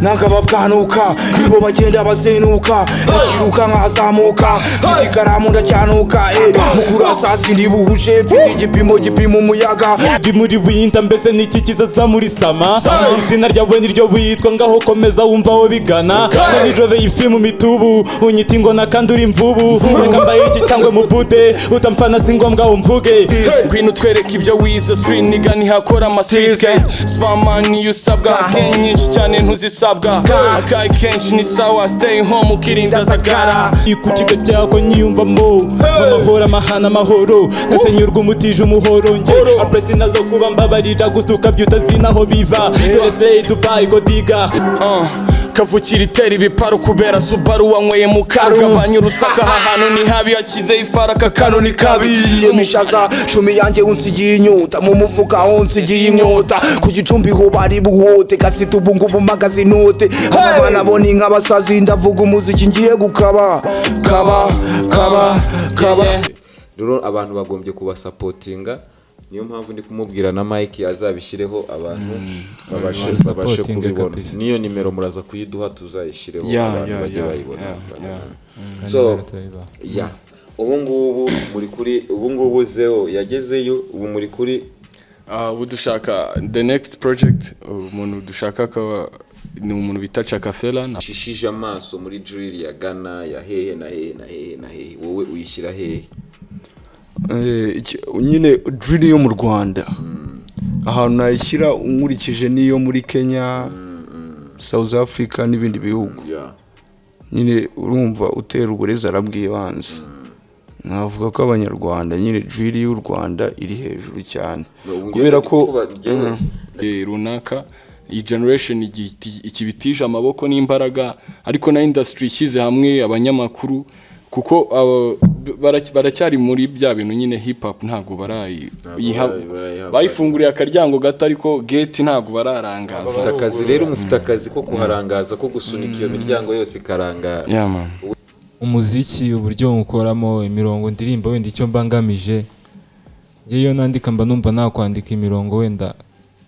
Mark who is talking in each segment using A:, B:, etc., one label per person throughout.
A: Nanga babwanuka, nibo bagenda basenuka. Ndakiruka nkazamuka, mfite ikaramu ndacyanuka, mukurasa sindibuhuje, mfite igipimo gipima umuyaga.
B: Ndi muri winter, mbese niki kizaza muri summer? Izina ryawe niryo witwa, ngaho komeza wumva aho bigana. Ko nijobeye ifi mu mitubu, unyita ingona kandi uri imvubu. Reka mbaye iki cyangwa mu bude, utamfana si ngombwa umvuge.
C: Ngwino utwereke ibyo wize. Street nigga ntihakora ama suitcase. Spamman niyo usabwa kenshi, nyinshi cyane ntuzisabwa. Akayi kenshi ni sawa, stay home ukirinda zagara.
B: Ikuciga cyako nyiyumvamo amahoro, amahana amahoro, gasenyurwa umutije umuhoro. Nge apresi nazo kuba mbabarira, gutuka byutazi naho biva. Dore slay Dubai godiga.
C: Kavukira itera ibiparu kubera Subaru wanyweye mu karu. Gabanya urusaku, aha hantu ni habi, hashyizeho ifaraka.
A: Kano ni kabi mishaza shumi yanjye, unsigiye inyota mu mufuka, unsigiye inyota ku gicumbi ho bari buhote kasita. Ubu ngubu mpagaze inote, aba bana bo ni nk'abasazi. Ndavuga umuziki ngiye gukaba kaba kaba kaba.
D: Rero abantu bagombye kubasupportinga, niyo mpamvu ndi kumubwira na Mike azabishyireho, abantu babashe
E: Supportinge
D: kubibona.
E: kabisa.
D: Niyo nimero muraza kuyiduha, tuzayishyireho, abantu bajye bayibona. So
E: Nimero turayibaha.
D: Yeah, ubu ngubu muri kuri, ubu ngubu Zeo yagezeyo, ubu muri kuri
C: Ah, ubu dushaka the next project. Umuntu dushaka akaba ni umuntu bita Chakafela na
D: Shishije amaso muri drill ya Ghana, ya hehe na hehe na hehe na hehe, wowe uyishyira hehe?
F: Nyine drill yo mu Rwanda ahantu nayishyira nkurikije n'iyo muri Kenya, South Africa n'ibindi bihugu, nyine urumva utera uburezi arabwibanze. Navuga ko abanyarwanda nyine, drill y'u Rwanda iri hejuru cyane
D: Ubu
F: kubera
D: ngewe
F: ko
D: ngewe
C: Runaka iyi generation ikibitije amaboko n'imbaraga, ariko na industry ishyize hamwe abanyamakuru, kuko abo baracyari muri bya bintu nyine, hip hop ntabwo barayi
D: barayiha-
C: bayifunguriye akaryango gato, ariko gate ntabwo bararangaza.
D: Mufite akazi rero, mufite akazi ko kuharangaza, ko gusunika iyo miryango yose ikarangara.
C: Yeah, man.
E: Umuziki, uburyo nywukoramo, imirongo ndirimba, wenda icyo mba ngamije, njye iyo nandika mba numva nakwandika imirongo wenda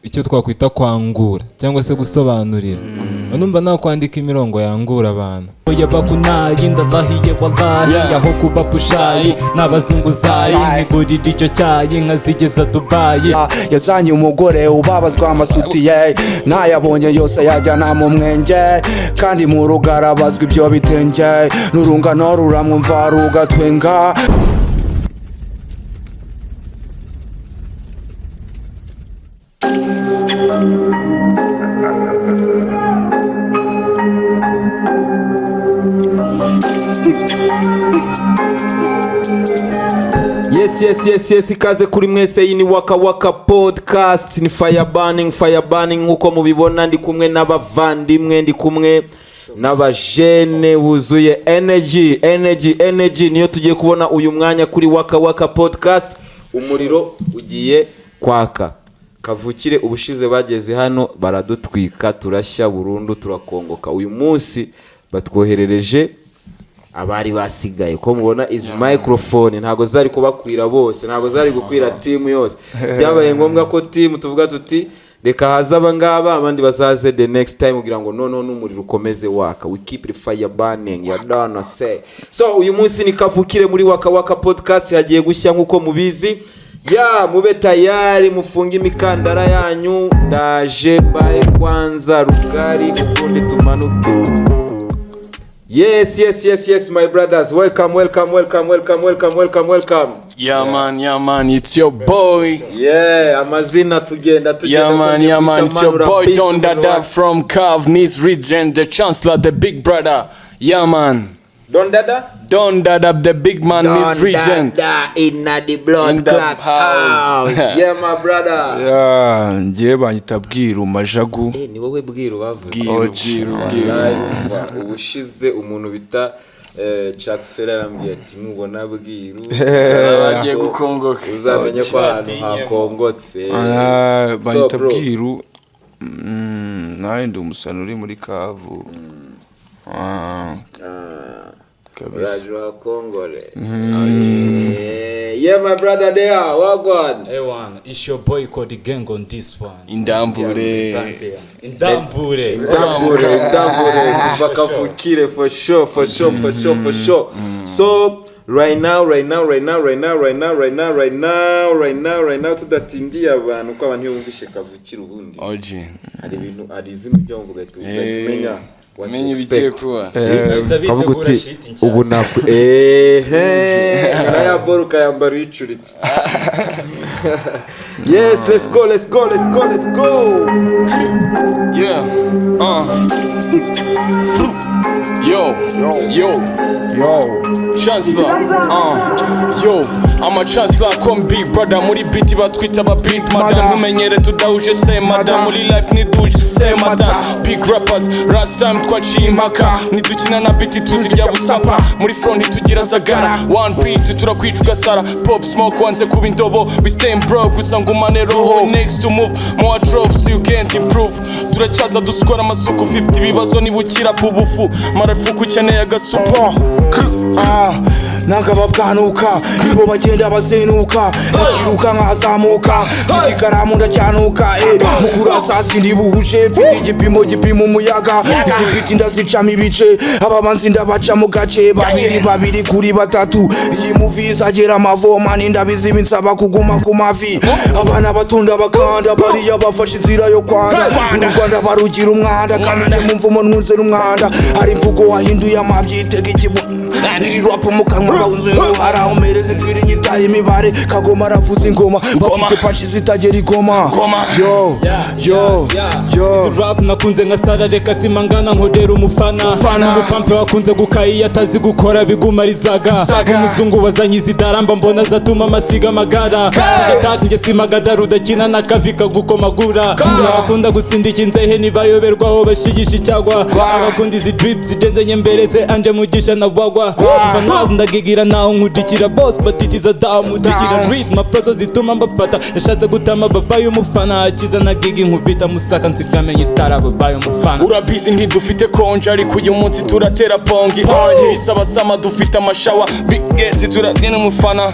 E: icyo twakwita kwangura cyangwa se gusobanurira, mba numva nakwandika imirongo yangura abantu. Oya bakunayi, ndalahiye wallahi, aho kuba pushayi n'abazunguzayi, nkigurira icyo cyayi nkazigeza Dubayi.
A: Yazanye umugore ubabazwa amasutiye, nayabonye yose yajyana mu mwenge, kandi mu rugarabazwa ibyo bitenge n'urungano ruramwumva rugatwenga.
D: Yes, ikaze kuri mwese. Iyi ni Waka Waka Podcast, ni fire burning, fire burning. Nkuko mubibona, ndi kumwe n'abavandimwe, ndi kumwe n'abajene wuzuye energy, energy, energy. Niyo tugiye kubona uyu mwanya kuri Waka Waka Podcast. Umuriro ugiye kwaka. Kavukire ubushize bageze hano baradutwika, turashya burundu, turakongoka. Uyu munsi batwoherereje abari basigaye. Ko mubona izi microphone ntabwo zari kubakwira bose, ntabwo zari gukwira team yose. Byabaye ngombwa ko team tuvuga tuti reka haze aba ngaba, abandi bazaze the next time, kugira ngo noneho n'umuriro ukomeze waka. We keep the fire burning, ya done say so. Uyu munsi ni Kavukire muri Waka Waka Podcast, hagiye gushya nk'uko mubizi. Ya mube tayari, mufunge imikandara yanyu, ndaje mbaye kwanza rugari, ubundi tumanuke. Yes, my brothers, welcome, welcome, welcome, welcome, welcome, welcome, welcome.
C: Yeah, man, yeah, man, it's your boy.
D: Yeah, amazina tugenda tugenda.
C: Yeah, man, yeah, man, it's your
D: Manura
C: boy
D: beat
C: Don
D: umuntu
C: Dada from Cav Nice Region, the Chancellor, the big brother. Yeah, man.
D: Don Dada.
C: Don Dada, the big man, Nice Region.
D: In the blood
C: In the
D: clot
C: house.
D: house. Yeah, my brother.
F: Yeah, njye banyita Bwiru Majagu.
D: Eh, ni wowe Bwiru bavuze.
C: Bwiru, Bwiru, Bwiru.
D: Wallahi, ubushize umuntu bita Chuck Ferrer arambwiye ati nubona Bwiru
C: Bagiye gukongoka.
D: uzamenye ko ahantu hakongotse.
F: Ah,
D: So,
F: banyita
D: bro,
F: Bwiru, nawe ndi umusani uri muri kavu. Ah,
D: ah,
F: Kabisa.
D: Uraje uhakongore. Yeah, my brother there, wagwan.
B: Ewana, it's your boy called the gang on this one.
C: Indambure.
B: Indambure.
D: Ndambure, ndambure, kuva kavukire for sure, for sure, for sure, for sure. So right now, right now, right now, right now, right now, right now, right now, right now, right now, tudatindiye abantu, ko abantu iyo bumvishe kavukire ubundi
C: OG.
D: Hari ibintu, hari izina ujya wumva ugahita umenya what to
C: Menye ibigiye
D: expect.
C: kuba.
B: Bahita
D: Ukavuga
B: bitegura
D: uti
B: shit nshyashya.
D: Ubu nakwe ehe na boro ukayambara uyicuritse. Yes, let's go, let's go, let's go, let's go.
C: Yeah. Yo. Yo.
F: Yo.
C: Chancellor. Yo. I'm a chancellor, come big brother. Muri beat batwita aba big madam. Ntumenyere tudahuje se madam. Muri life ntiduje se madam. Big rappers, last time twaciye impaka. Ntidukina na beat tuzirya busapa. Muri front ntitugira zagara. One beat turakwica ugasara. Pop smoke wanze kuba indobo. We stay broke gusa ngumane roho. Next to move, more drops you can't improve. Turacyaza dusukora amasuku 50 ibibazo niba ukira pubufu. Marafuku ukeneye agasupu.
A: Ah, nangababwanuka nibo bagenda basenuka, bakiruka nkazamuka, mfite ikaramu ndacyanuka, mukura sasi ndibuhuje, mfite igipimo gipima umuyaga, izi beat ndazicamo ibice, ababanzi ndabaca mu gace, babiri babiri kuri batatu, iyi movie izagera amavoma, nindabizi binsaba kuguma ku mavi, abana batunda bakanda, bariya bafashe inzira yo kwanda, uru Rwanda barugira umwanda, kandi njye mu mvumo ntunze n'umwanda, hari imvugo wahinduye amabyi, itega ikibu iri rap mu kanwa bawuzuye uruhara, umereze ijwi nyitaye imibare, Kagoma aravuza ingoma, bafite punch zitagera igoma.
C: Goma.
A: Yo, yo, yo.
B: Izi rap nakunze nka Sara, reka simangana nkodera umufana.
A: Umufana.
B: N'umupampe wakunze gukayiya atazi gukora bigumarizaga.
A: Zaga.
B: Umuzungu wazanye izi daramba mbona zatuma amasiga amagara. Jetag njye simagadara udakina na kavi kagukomagura. Abakunda gusindika inzehe ntibayoberwaho bashigisha icyagwa. Abakunda izi drip zidenze nyembereze anje mugisha na wagwa. Mva nazi ndagigira naho nkudikira boss batitiza damu dikira rhythm prozo zituma mbafata. Yashatse gutama baba y'umufana akiza na gigi nkubita musaka nsigamenya itara baba y'umufana.
C: Urabizi ntidufite konje ariko uyu munsi turatera pongi. Ntibisaba sama dufite amashawa. Big Gate turabwira umufana.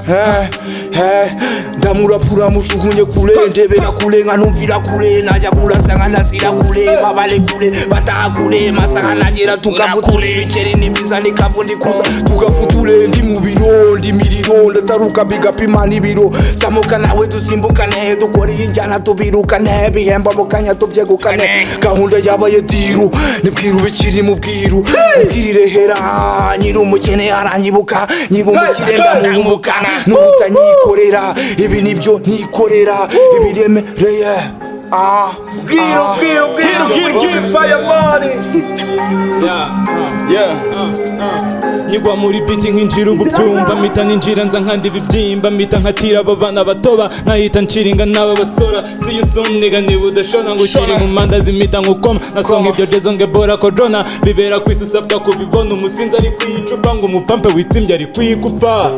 A: He, ndamurapura mushugunye kure, ndebera kure nkanumvira kure, najya kurasa nkanasira kure, babale kure bataha kure, masaha nagera tukavutura ibiceri nibyiza nikavundikuza tugafuture, ndi mu biro ndi miriro ndataruka bigapima n'ibiro, zamuka nawe dusimbukane, dukora iyi njyana tubirukane, bihemba mu kanya tubyegukane, gahunda yabaye diru nibwiru bikiri mu bwiru, ubwirire hera nyiri umukene aranyibuka, nyiba umukire ndamuhumukana, n'ubutanyikorera ibi nibyo ntikorera ibiremereye. Ah.
D: Bwira, bwira, bwira,
C: Bwira, bwira.
D: Fire money.
C: Yeah.
B: Nyigwa muri biti nkinjira ubu byumva mpita ninjira nza nkanda ibibyimba mpita nkatira abo bana batoba nkahita nshiringa n'aba basora. See you soon nigga, niba udashona ngo ukiri mu mandazi mpita nkukoma nasonga ibyo jezo nge bora corona bibera ku isi usabwa kubibona. Umusinzi ari kuyicupa ngo umupampe witsimbye ari kuyikupa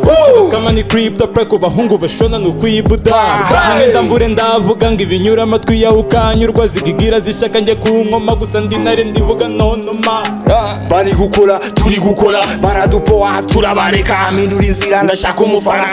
B: kama ni crypto pre ku bahungu bashona ni ukuyibuda namwe ndambure ndavuga ngo ibinyura amatwi yawe ukanyurwa zigigira zishaka njye ku nkoma gusa ndi nare ndivuga nonoma.
A: Bari gukora turi gukora baradupoa turabareka, mpindura inzira ndashaka umufana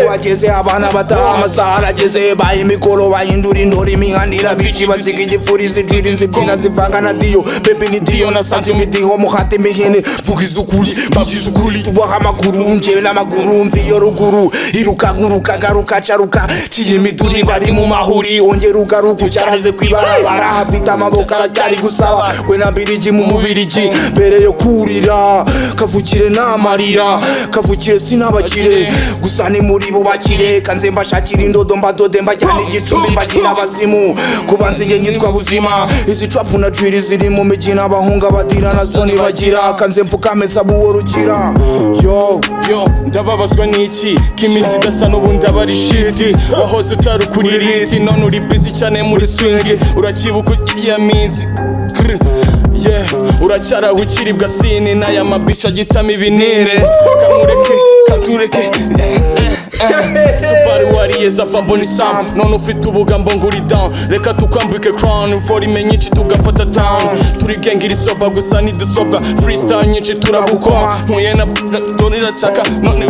A: wageze, abana bataha amasaha arageze, baha imikoro bahindura indori, imihanira bici basiga igifuri zijira inzibyina zivanga na diyo pepe ni diyo nasanze imidiho muhate imihini, mvugiza ukuri mvugiza ukuri, tubaha amakuru njyewe n'amaguru mviyo ruguru, irukaguruka garuka caruka ciye imiduri bari mu mahuri, ongera ugaruka ucaraze kwibarabara, afite amaboko aracyari gusaba we na mbirigi mu mubirigi mbere yo kurira kavukire n'amarira kavukire sinabakire gusa ni muri bo bakire kanze mbashakira indodo mbadode mbajyana igicumbi mbagira abazimu kubanza njye nyitwa buzima, izi trapu na drill ziri mu mijyi n'abahunga badira na soni bagira kanze mfukame nsaba uwo rugira yo.
C: Yo, ndababazwa n'iki k'iminsi idasa n'ubundi aba ari shiti, wahoze utari kuri riti none uri busy cyane muri swing, urakibuka iya minsi. Grr. Yeah, uracyara ukiribwa sini n'aya mabica agitamo ibinini. Kamureke katureke, eh, eh, eh. Subaru wariye zava mbona isambu, none ufite ubugambo ngo uri down. Reka tukwambike crown, volume nyinshi tugafata town. Turi gang iri soba gusa ntidusobwa, freestyle nyinshi turagukoma. Nkuye na toniracyaka none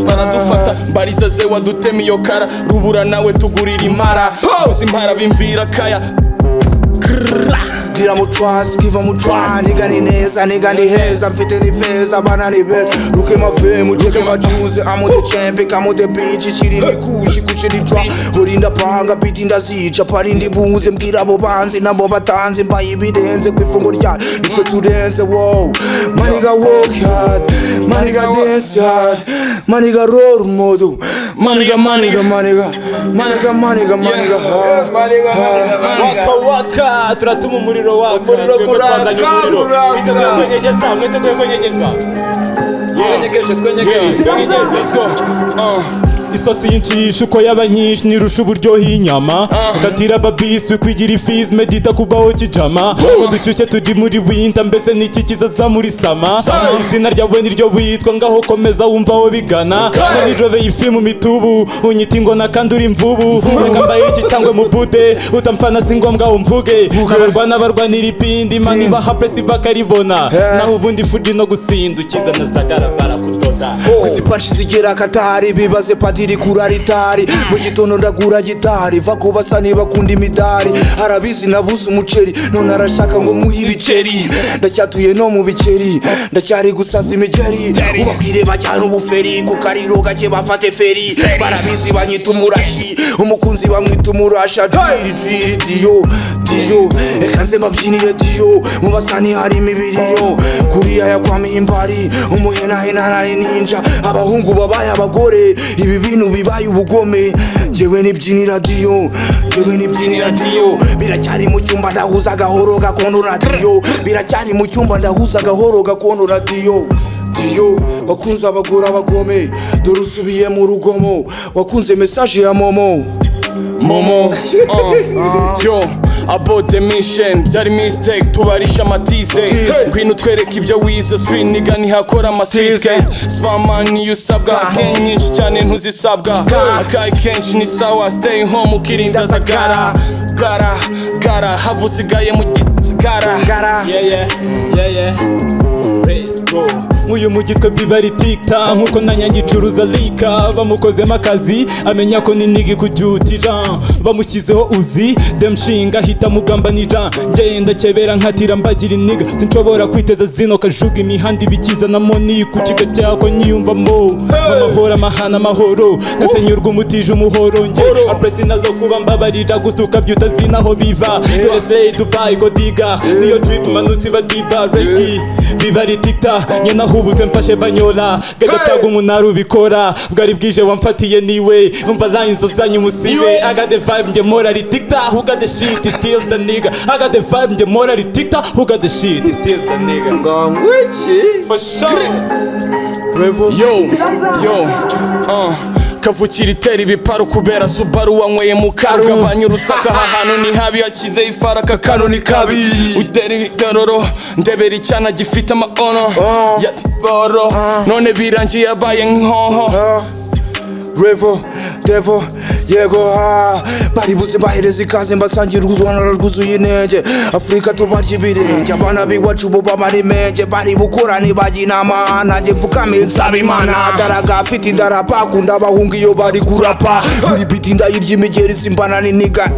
C: baradufata, mbariza ze wadutema iyo kara rubura nawe tugurira impara, uzi impara bimvira kaya.
A: Bwira mu trust, give mu trust. Nigga ni neza, nigga ni heza. Mfite ni feza, bana ni be. Ruke ma fame, ucheke ma juice. I'm the champion, I'm the bitch. Shiri ni kushi, kushi ni trap. Horinda panga, beat ndazica. Parindi buze, mbwira abo banzi nabo batanze. Mbaye ibirenze ku ifungo rya nitwe turenze, wow. My nigga work hard, my nigga dance hard, my nigga role model. My nigga, my nigga, my nigga, my nigga, my nigga, my nigga, hard, hard.
B: Waka waka, turatuma umuriro waka.
D: Umuriro
B: Twebwe twazanye
D: uraka,
B: umuriro.
D: uraka.
B: Mwiteguye kwenyegeza? Mwiteguye kwenyegeza?
D: Twenyegeje, twenyegeje.
C: Let's go.
B: Isosi y'incisha uko yaba nyinshi nirusha uburyohe inyama. Gatira babisi kwigira ifizi, medita kubaho kijama ko dushyushye turi muri winter. Mbese niki kizaza muri summer? Izina ryawe niryo witwa, ngaho komeza wumva aho bigana. Ko nijobeye ifi mu mitubu, unyita ingona kandi uri imvubu. Reka mbaye iki cyangwa mu bude utamfana, si ngombwa umvuge. Abarwana barwanira ipindi mani baha presi bakaribona, naho ubundi fuji no gusinda ukiza na sagara barakudoda.
A: Izi punch zigera katari, bibaze padiri kurara itari. Mu gitondo ndagura gitari, va ku basa niba bakunda imidari. Arabizi nabuze umuceri, none arashaka ngo muhe ibiceri. Ndacyatuye no mu biceri, ndacyari gusaza imigeri. Ubakwire bajyana ubuferi ku kariro gake, bafate feri. Barabizi banyita umurashi, umukunzi bamwita umurasha. Diri diri diyo diyo, reka nze mbabyinire diyo. Mu basani harimo ibiriyo, kuriya yakwamiye imbari. Umuhenahena nari ninja, abahungu babaye abagore, ibi bintu bibaye ubugome. Njyewe nibyinira diyo, njyewe nibyinira diyo. Biracyari mu cyumba, ndahuza gahoro gakondo na diyo. Biracyari mu cyumba, ndahuza gahoro gakondo na diyo. Diyo wakunze abagore abagome, dore usubiye mu rugomo. Wakunze message ya Momo.
C: Momo, yo, about the mission, byari mistake, tubarisha amatize. Ngwino utwereke ibyo wize, street nigga ntihakora ama suitcase. Spamman niyo usabwa, kenshi nyinshi cyane ntuzisabwa. Akayi kenshi ni sawa, stay home ukirinda zagara. Gara, gara, hava usigaye mu gisigara.
A: Gara.
B: Yeah. Let's go. Nk'uyu mujyi twe biba ari tikta, nkuko na nyange icuruza lika. Bamukozemo akazi amenya ko ninigi kujyutira, bamushyizeho uzi demushinga ahita amugambanira. Ngenda kebera nkatira mbagira iniga, sinshobora kwiteza zino kajuga. Imihanda ibikizanamo nikuciga cyako nyiyumvamo amahoro, amahana amahoro gasenyurwa umutije umuhoro. Nge apresi nazo kuba mbabarira gutuka byuta zinaho biva. Dore slay Dubai godiga niyo drip manutse badiba reski biba ari tikta. Nye nahubutse mfashe banyola gadapaga umunara ubikora bwari bwije wamfatiye niwe umva lines zanyu musibe. I got the vibe, nge mora ari tikta. Who got the shit is still the nigga. I got the vibe, nge mora ari tikta. Who got the shit is still the nigga.
D: Ngo ngwiki?
B: For sure.
C: Yo, yo, kavukira itera ibiparu kubera Subaru wanyweye mu karu. Gabanya urusaku, aha hantu ni habi, hashyizeho ifaraka kano ni kabi. Utera igororo, ndebera icyana gifite amaono ya tiboro, none birangiye abaye nk'inkoho.
A: Revo, Devo, yego ha. Bari buze bahereza ikaze, mbasangira urwuzwana rwuzuye intege. Afurika tubarya ibirenge, abana b'iwacu bo bamara imenge. Bari bukorane bajya inama, nanjye mfukame nsaba Imana. Daraga afite idarapa, akunda abahungu iyo bari kurapa. Buri biti ndayirya imigeri simbana n'iniga.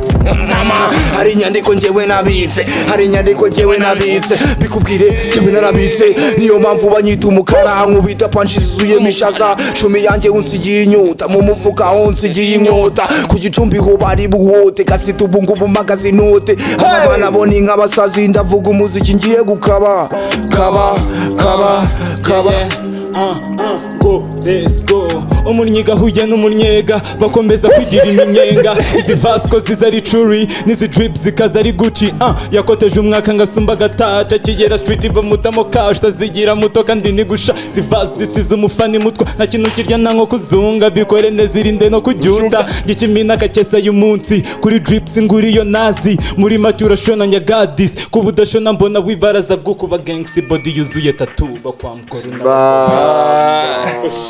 A: Mama, hari inyandiko njyewe nabitse, hari inyandiko njyewe nabitse. Bikubwire njyewe narabitse, niyo mpamvu banyita umukara. Nkubita punch zuzuye mishaza, shumi yanjye unsigiye inyota. Mu mufuka unsigiye inyota, ku gicumbi ho bari buhote. Kasita ubu ngubu mpagaze inote, aba bana bo ni nk'abasazi. Ndavuga umuziki ngiye gukaba, kaba, kaba, kaba.
B: Yeah. Go let's go. Umunyiga ahuye n'umunyega bakomeza kwigira iminyenga. Izi vasco ziza ari curi n'izi drip zikaza ari Gucci. Yakoteje umwaka ngasumba gataca kigera street bamutamo cash tazigira muto kandi nigusha. Ziva zisize umufani mutwa nta kintu kirya nta nko kuzunga bikore neza irinde no kubyuta. Gikimina kakesa y'umunsi kuri drips nguriyo nazi muri make urashona nyagadis kuba udashona mbona wibaraza bw'ukuba gangsi body yuzuye tattoo bakwa mkoruna.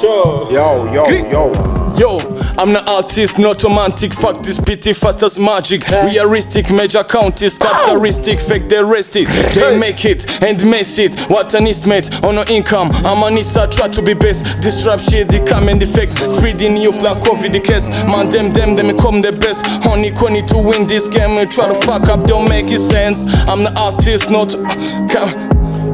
B: Sure.
A: Yo, yo, yo.
C: Yo, I'm not artist, not romantic. Fuck this pity, fast as magic. Realistic, major counties, capitalistic, fake the rest it. They make it and mess it. What an estimate on no income. I'm an Issa, try to be best. This rap shit, they come and defect. Spreading youth like COVID the case. Man, them come the best. Honey, coney to win this game. We try to fuck up, don't make it sense. I'm the artist, not.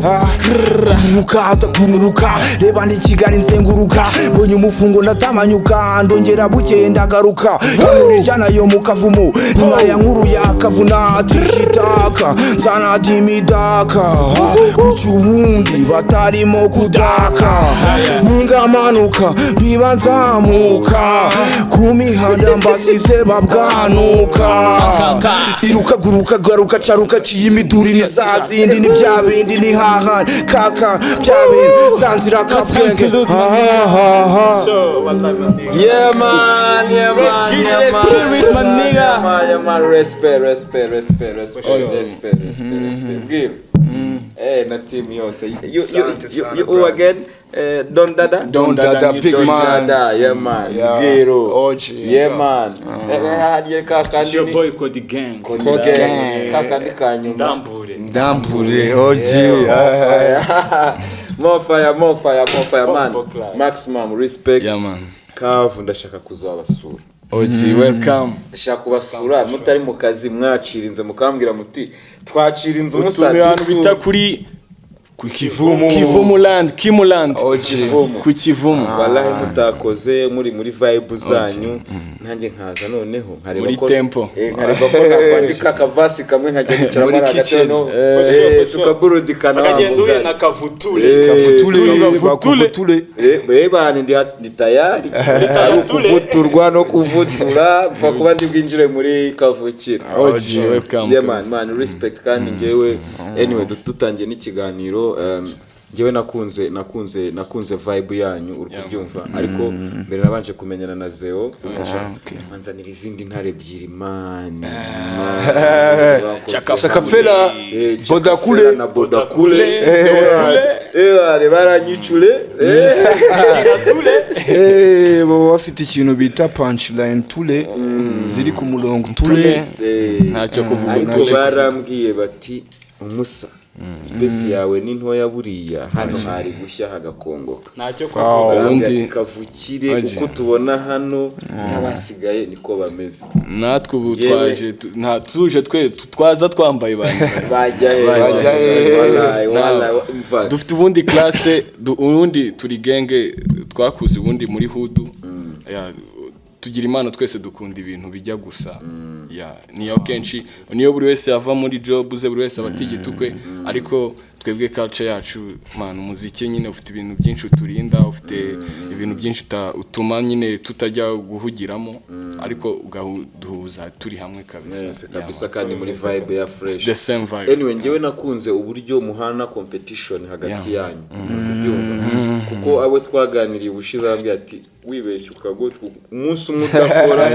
A: Kuruka ndakuruka reba ndi Kigali nzenguruka mbonye umufungo ndatamanyuka ndongera buke ndagaruka inkuru nayo mu kavumu nyuma ya nkuru yakavuna tikitaka nzana dimidaka kuki ubundi batarimo kudaka ningamanuka biba nzamuka ku mihanda mbasize babwanuka iruka guruka garuka caruka ciye imiduri ni za zindi ni bya bindi ni haha kaka bya bindi zanzira kabwenge.
B: Sure, wallahi, my nigga.
D: Yeah man, yeah man,
B: Let's get it,
D: yeah
B: let's
D: man.
B: kill it, my nigga.
D: Yeah man, yeah man, respect, respect, respect, respect, respect, respect, respect. Give. Na team yose. You who again? Don Dada?
C: Don Dada,
F: Big
D: Don
F: man.
D: Dada, yeah man.
F: Yeah.
D: Gero.
F: OG.
D: Yeah man. Hariye kakandi
B: It's your
D: ni-
B: boy Cody Gang.
D: Cody
F: Cody
D: Gang.
F: Gang.
D: Kakandi kanyuma.
B: Ndambure.
F: Ndambure OG.
D: More fire, more fire, more fire, man.
B: Bombo clap.
D: Maximum respect.
C: Yeah, man.
D: Kavu ndashaka kuzabasura.
C: OG, welcome.
D: Ndashaka kubasura mutari mu kazi mwacirinze mukambwira muti twacirinze
C: Utumiwe ahantu bita
D: umusadisi
C: kuri
F: Ku Kivumu.
C: Kivumu land, Kimu land.
F: OG.
D: Kivumu.
C: Ku Kivumu.
D: Wallahi mutakoze muri muri vibe zanyu nanjye nkaza noneho nkareba
C: Muri
D: ko
C: tempo.
D: Nkareba ko nakwandika akavasi kamwe nkajya kwicara
F: Muri
D: muri hagati
F: kitchen.
D: noneho tukaburudikana wa
B: Bakagenda uhuye
D: mugani.
B: na Kavutule.
F: Kavutule, bakuvutule.
D: Bana ndi tayari ari ukuvuturwa no kuvutura mpfa kuba ndi bwinjire muri kavukire.
C: OG, welcome.
D: Yeah man, man, respect kandi njyewe anyway dutangiye n'ikiganiro njyewe nakunze vibe yanyu uri kubyumva ariko mbere nabanje kumenyana na Zeo manzanira izindi ntare ebyiri man.
F: Chakafela, Bodakule.
D: Na Bodakule.
C: Zeo
D: Baranyicule.
F: Baba bafite ikintu bita punchline tule ziri ku murongo tule.
C: Ntacyo kuvuga.
D: Ariko barambwiye bati umusa space yawe ni ntoya buriya hano hari gushya hagakongoka.
B: Ntacyo kuvuga.
D: Barambwira
C: Ubundi-
D: ati kavukire
C: Oje.
D: uko tubona hano n'abasigaye niko bameze.
C: Natwe ubu
D: Yewe.
C: twaje nta tuje twe twaza twambaye bane.
D: Bajya he?
C: Bajya
F: he?
D: Wallahi, wallahi, umva.
C: Dufite ubundi classe ubundi turi genge twakuze ubundi muri hudu. Ya, tugira impano twese dukunda ibintu bijya gusa. Ya, niyo kenshi niyo buri wese yava muri job ze buri wese abatigita ukwe ariko twebwe culture yacu man umuziki nyine ufite ibintu byinshi uturinda ufite ibintu byinshi utuma nyine tutajya guhugiramo ariko ugaduhuza turi hamwe kabisa.
D: Mwese
C: Yeah,
D: kabisa
C: man.
D: kandi muri vibe ya fresh.
C: The same vibe.
D: Anyway njyewe nakunze uburyo muhana competition hagati yanyu muri kubyumva kuko abo twaganiriye ubushize arambwira ati wibeshye ukagotwa umunsi umwe udakora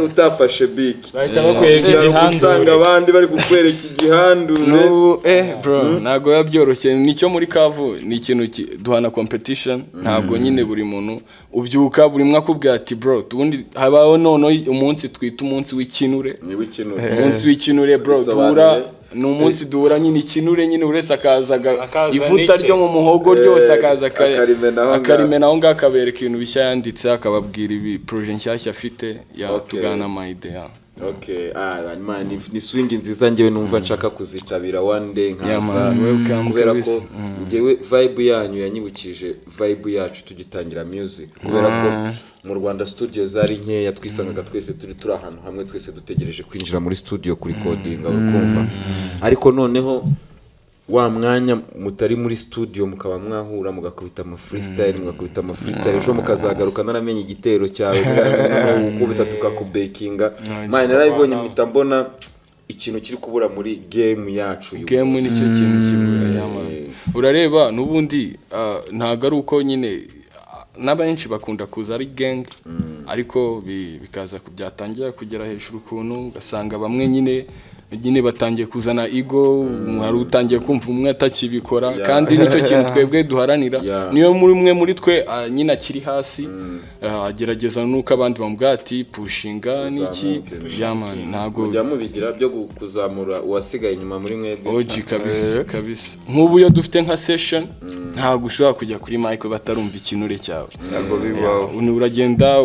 D: utafashe biki
B: Bahita bakwereka
D: usanga
B: igihandure.
D: abandi bari kukwereka igihandure.
C: N'ubu bro ntabwo biba byoroshye nicyo muri kavu ni ikintu duhana competition ntabwo nyine buri muntu ubyuka buri umwe akubwira ati bro ubundi habaho noneho umunsi twita umunsi w'ikinure.
D: Ni w'ikinure.
C: Umunsi w'ikinure bro
D: Bisobanuye.
C: duhura ni umunsi duhura nyine ikinure nyine buri wese akaza
B: Akaza
C: ivuta
B: n'ike.
C: ryo mu muhogo ryose akaza
D: akarimena aho ngaho.
C: akarimena aho ngaho akabereka ibintu bishya yanditse akababwira ibi projet nshyashya afite ya
D: Okay.
C: tugana ama idea.
D: Okay, man, ni swing nziza njyewe numva nshaka kuzitabira one day nkaza.
C: Yeah, man, welcome
D: kubera
C: kabisa.
D: ko njyewe vibe yanyu yanyibukije vibe yacu tugitangira music kubera ko mu Rwanda studio zari nkeya twisangaga twese turi ahantu hamwe twese dutegereje kwinjira muri studio kuri coding ukumva ariko noneho Wa mwanya mutari muri studio, mukaba mwahura, mugakubita ama freestyle, mugakubita ama freestyle, ejo mukazagaruka naramenye igitero cyawe, gukubita tukakubekinga. Man, narabibonye, mpita mbona ikintu kiri kubura muri game yacu uyu
C: Game
D: munsi.
C: nicyo kintu kibura, yeah, man. Urareba n'ubundi ntabwo ari uko nyine n'abenshi bakunda kuza ari gang, ariko bikaza byatangira kugera hejuru ukuntu ugasanga bamwe nyine batangiye kuzana ego, hari utangiye kumva umwe atakibikora. Kandi nicyo kintu twebwe duharanira. Niyo muri umwe muri twe nyine akiri hasi, agerageza nuko abandi bamubwira ati pushinga n'iki.
D: Uzamuke.
C: Yeah, man, ntabwo
D: Mujya mubigira byo kuzamura uwasigaye inyuma muri mwebwe?
C: OG, kabisa kabisa. Nk'ubu iyo dufite nka session, ntabwo ushobora kujya kuri mic batarumva ikinure cyawe.
F: Ntabwo bibaho.
C: Yeah, uragenda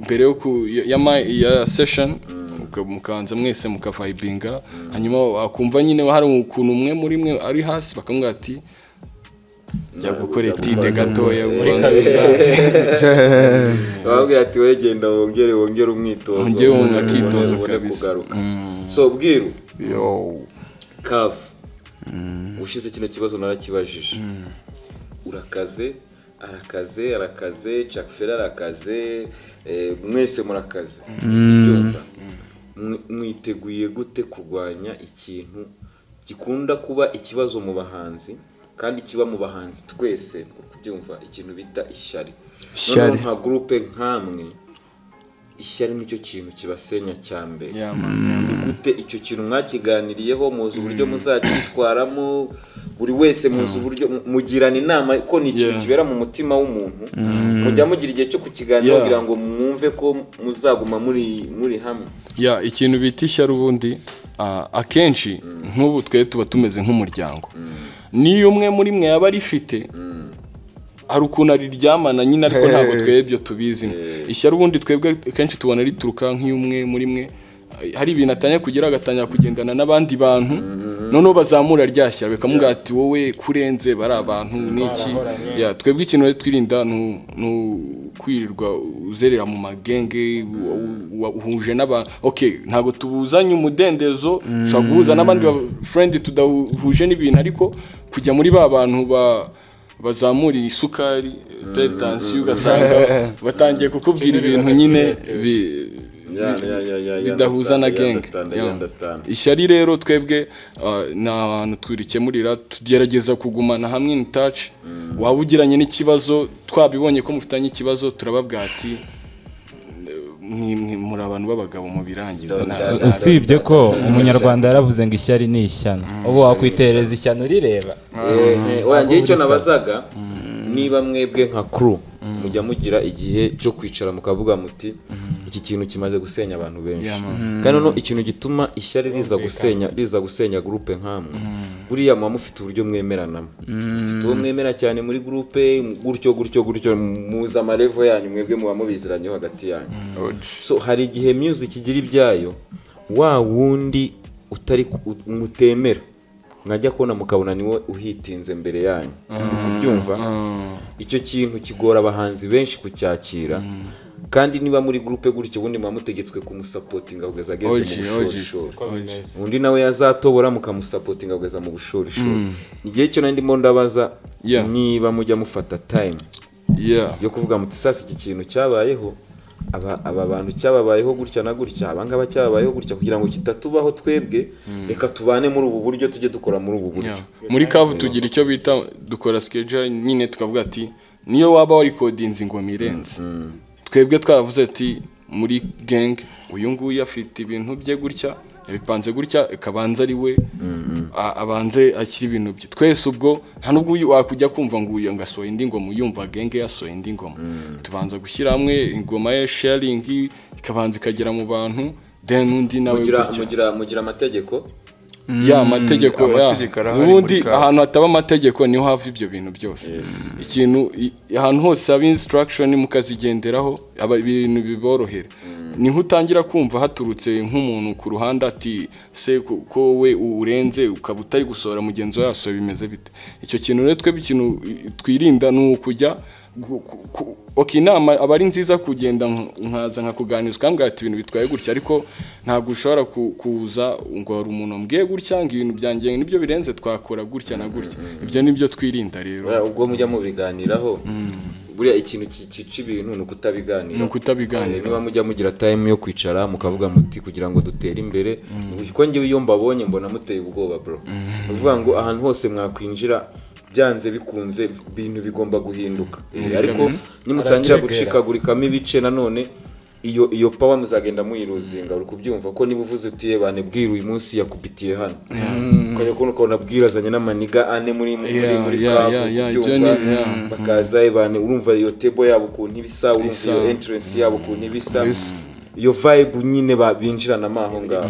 C: mbere yo ya session, mukabanza mwese mukavibinga, hanyuma wakumva nyine hari ukuntu umwe muri mwe ari hasi, bakamubwira ati jya gukora étude gatoya
D: Bababwira ati wowe genda wongere umwitozo,
C: Wongere akitozo
D: ubone
C: kabisa.
D: kugaruka. So Bwiru,
F: Yo.
D: Kavu, ushize kino kibazo narakibajije. Urakaze, arakaze, arakaze, Jack Ferrer arakaze, mwese murakaze. Byumva. Mwiteguye gute kurwanya ikintu gikunda kuba ikibazo mu bahanzi, kandi kiba mu bahanzi twese, uri kubyumva, ikintu bita ishyari?
F: Ishyari.
D: Noneho nka groupe nkamwe, ishyari nicyo kintu kibasenya cya mbere.
C: Yeah, man.
D: Ni gute icyo kintu mwakiganiriyeho? Muzi uburyo muzacyitwaramo? Buri wese muzi uburyo mugirana inama ko ni ikintu kibera mu mutima w'umuntu? Mujya mugira igihe cyo kukiganiraho kugira ngo mwumve ko muzaguma muri hamwe?
C: Yeah, ikintu bita ishyari ubundi akenshi nk'ubu twe tuba tumeze nk'umuryango. Niyo umwe muri mwe yaba arifite, hari ukuntu ariryamana nyine, ariko ntabwo twebwe ibyo tubizi. Ishyari ubundi twebwe kenshi tubona rituruka nk'iyo umwe muri mwe hari ibintu atangiye kugira, agatangira kugendana n'abandi bantu, noneho bazamura rya shyari, bakamubwira ati wowe kurenze bari abantu n'iki. Yeah, twebwe ikintu rero twirinda ni ukwirirwa uzerera mu magenge uhuje n'abantu. Okay, ntabwo tubuzanye umudendezo, ushobora guhuza n'abandi ba friend tudahuje n'ibintu, ariko kujya muri ba bantu bazamura isukari, hypertension, ugasanga batangiye kukubwira ibintu nyine bidahuza na gang. Yeah. Ishyari rero twebwe ni ahantu turikemurira, tugerageza kugumana hamwe in touch. Waba ugiranye n'ikibazo, twabibonye ko mufitanye ikibazo, turababwira ati muri abantu b'abagabo mubirangiza.
B: Usibye ko Umunyarwanda yaravuze ngo ishyari ni ishyano, ubu wakwitereza ishyano urireba.
D: Oya, njyewe icyo nabazaga, niba mwebwe nka crew mujya mugira igihe cyo kwicara mukavuga muti iki kintu kimaze gusenya abantu benshi.
C: Yeah, man.
D: Kandi noneho ikintu gituma ishyari riza gusenya groupe nkamwe, buriya muba mufite uburyo mwemeranamo, mufite uwo mwemera cyane muri groupe, gutyo gutyo gutyo, muzi ama level yanyu, mwebwe muba mubiziranyeho hagati yanyu. So hari igihe music igira ibyayo, wa wundi utari mutemera, mwajya kubona mukabona niwe uhitinze mbere yanyu. Uri kubyumva? Icyo kintu kigora abahanzi benshi kucyakira. Kandi niba muri groupe gutyo, ubundi muba mutegetswe kumusapotinga kugeza ageze mu
C: OG, OG.
D: bushorishori, undi nawe yazatobora mukamusapotinga kugeza mu bushorishori. Igihe cyo nari ndimo ndabaza niba mujya mufata time yo kuvuga muti sasa iki kintu cyabayeho, aba bantu cyababayeho gutya na gutya, aba ngaba cyababayeho gutya, kugira ngo kitatubaho twebwe, reka tubane muri ubu buryo, tujye dukora muri ubu buryo.
C: Yeah. Muri kavu tugira icyo bita dukora schedule nyine, tukavuga ati niyo waba warikodinze ingoma irenze, twebwe twaravuze ati muri gang uyu nguyu afite ibintu bye gutya, yabipanze gutya, ikabanza ari we abanze akiri ibintu bye. Twese ubwo nta nubwo uyu wakujya kumva ngo uyu ngo asohoye indi ngoma, uyumva gang yasohoye indi ngoma. Tubanza gushyira hamwe ingoma ye, sharing, ikabanza ikagera mu bantu, then undi nawe
D: Mugira
C: gutya.
D: mugira amategeko?
C: Yeah, amategeko ya.
F: Amategeko arahari
C: Ubundi
F: muri kavu.
C: ahantu hataba amategeko niho hava ibyo bintu byose. Ikintu ahantu hose haba instruction mukazigenderaho, aba ibintu biborohera. Niho utangira kumva haturutse nk'umuntu ku ruhande ati se ko we urenze, ukaba utari gusohora, mugenzi wawe yasohoye, bimeze bite? Icyo kintu rero twebwe ikintu twirinda ni ukujya Okay, inama aba ari nziza, kugenda nkaza nkakuganiriza, ukambwira ati ibintu bitwaye gutya, ariko ntabwo ushobora kuza ngo hari umuntu wambwiye gutya, ngo ibintu byanjye nibyo birenze, twakora gutya na gutya. Ibyo nibyo twirinda rero.
D: Buriya ubwo mujya mubiganiraho, buriya ikintu cyica ibintu ni ukutabiganira.
C: Ni ukutabiganira.
D: Niba mujya mugira time yo kwicara mukavuga muti kugira ngo dutere imbere, kuko njyewe iyo mbabonye mbona muteye ubwoba, bro. Ni ukuvuga ngo ahantu hose mwakwinjira, byanze bikunze ibintu bigomba guhinduka. Ariko nimutangira
E: Aracegera.
D: gucikagurikamo ibice, nanone iyo power muzagenda muyiruzinga. Uri kubyumva ko niba uvuze uti bane bwira uyu munsi yakubitiye hano, ukajya kubona ukabona bwira azanye n'amaniga ane muri muri kavu,
C: ibyo
D: kubyumva,
C: yeah.
D: bakaza bane, urumva iyo table yabo ukuntu ibisa, urumva
C: Isa.
D: iyo entrance yabo ukuntu ibisa, iyo vibe nyine binjiranamo aho ngaho,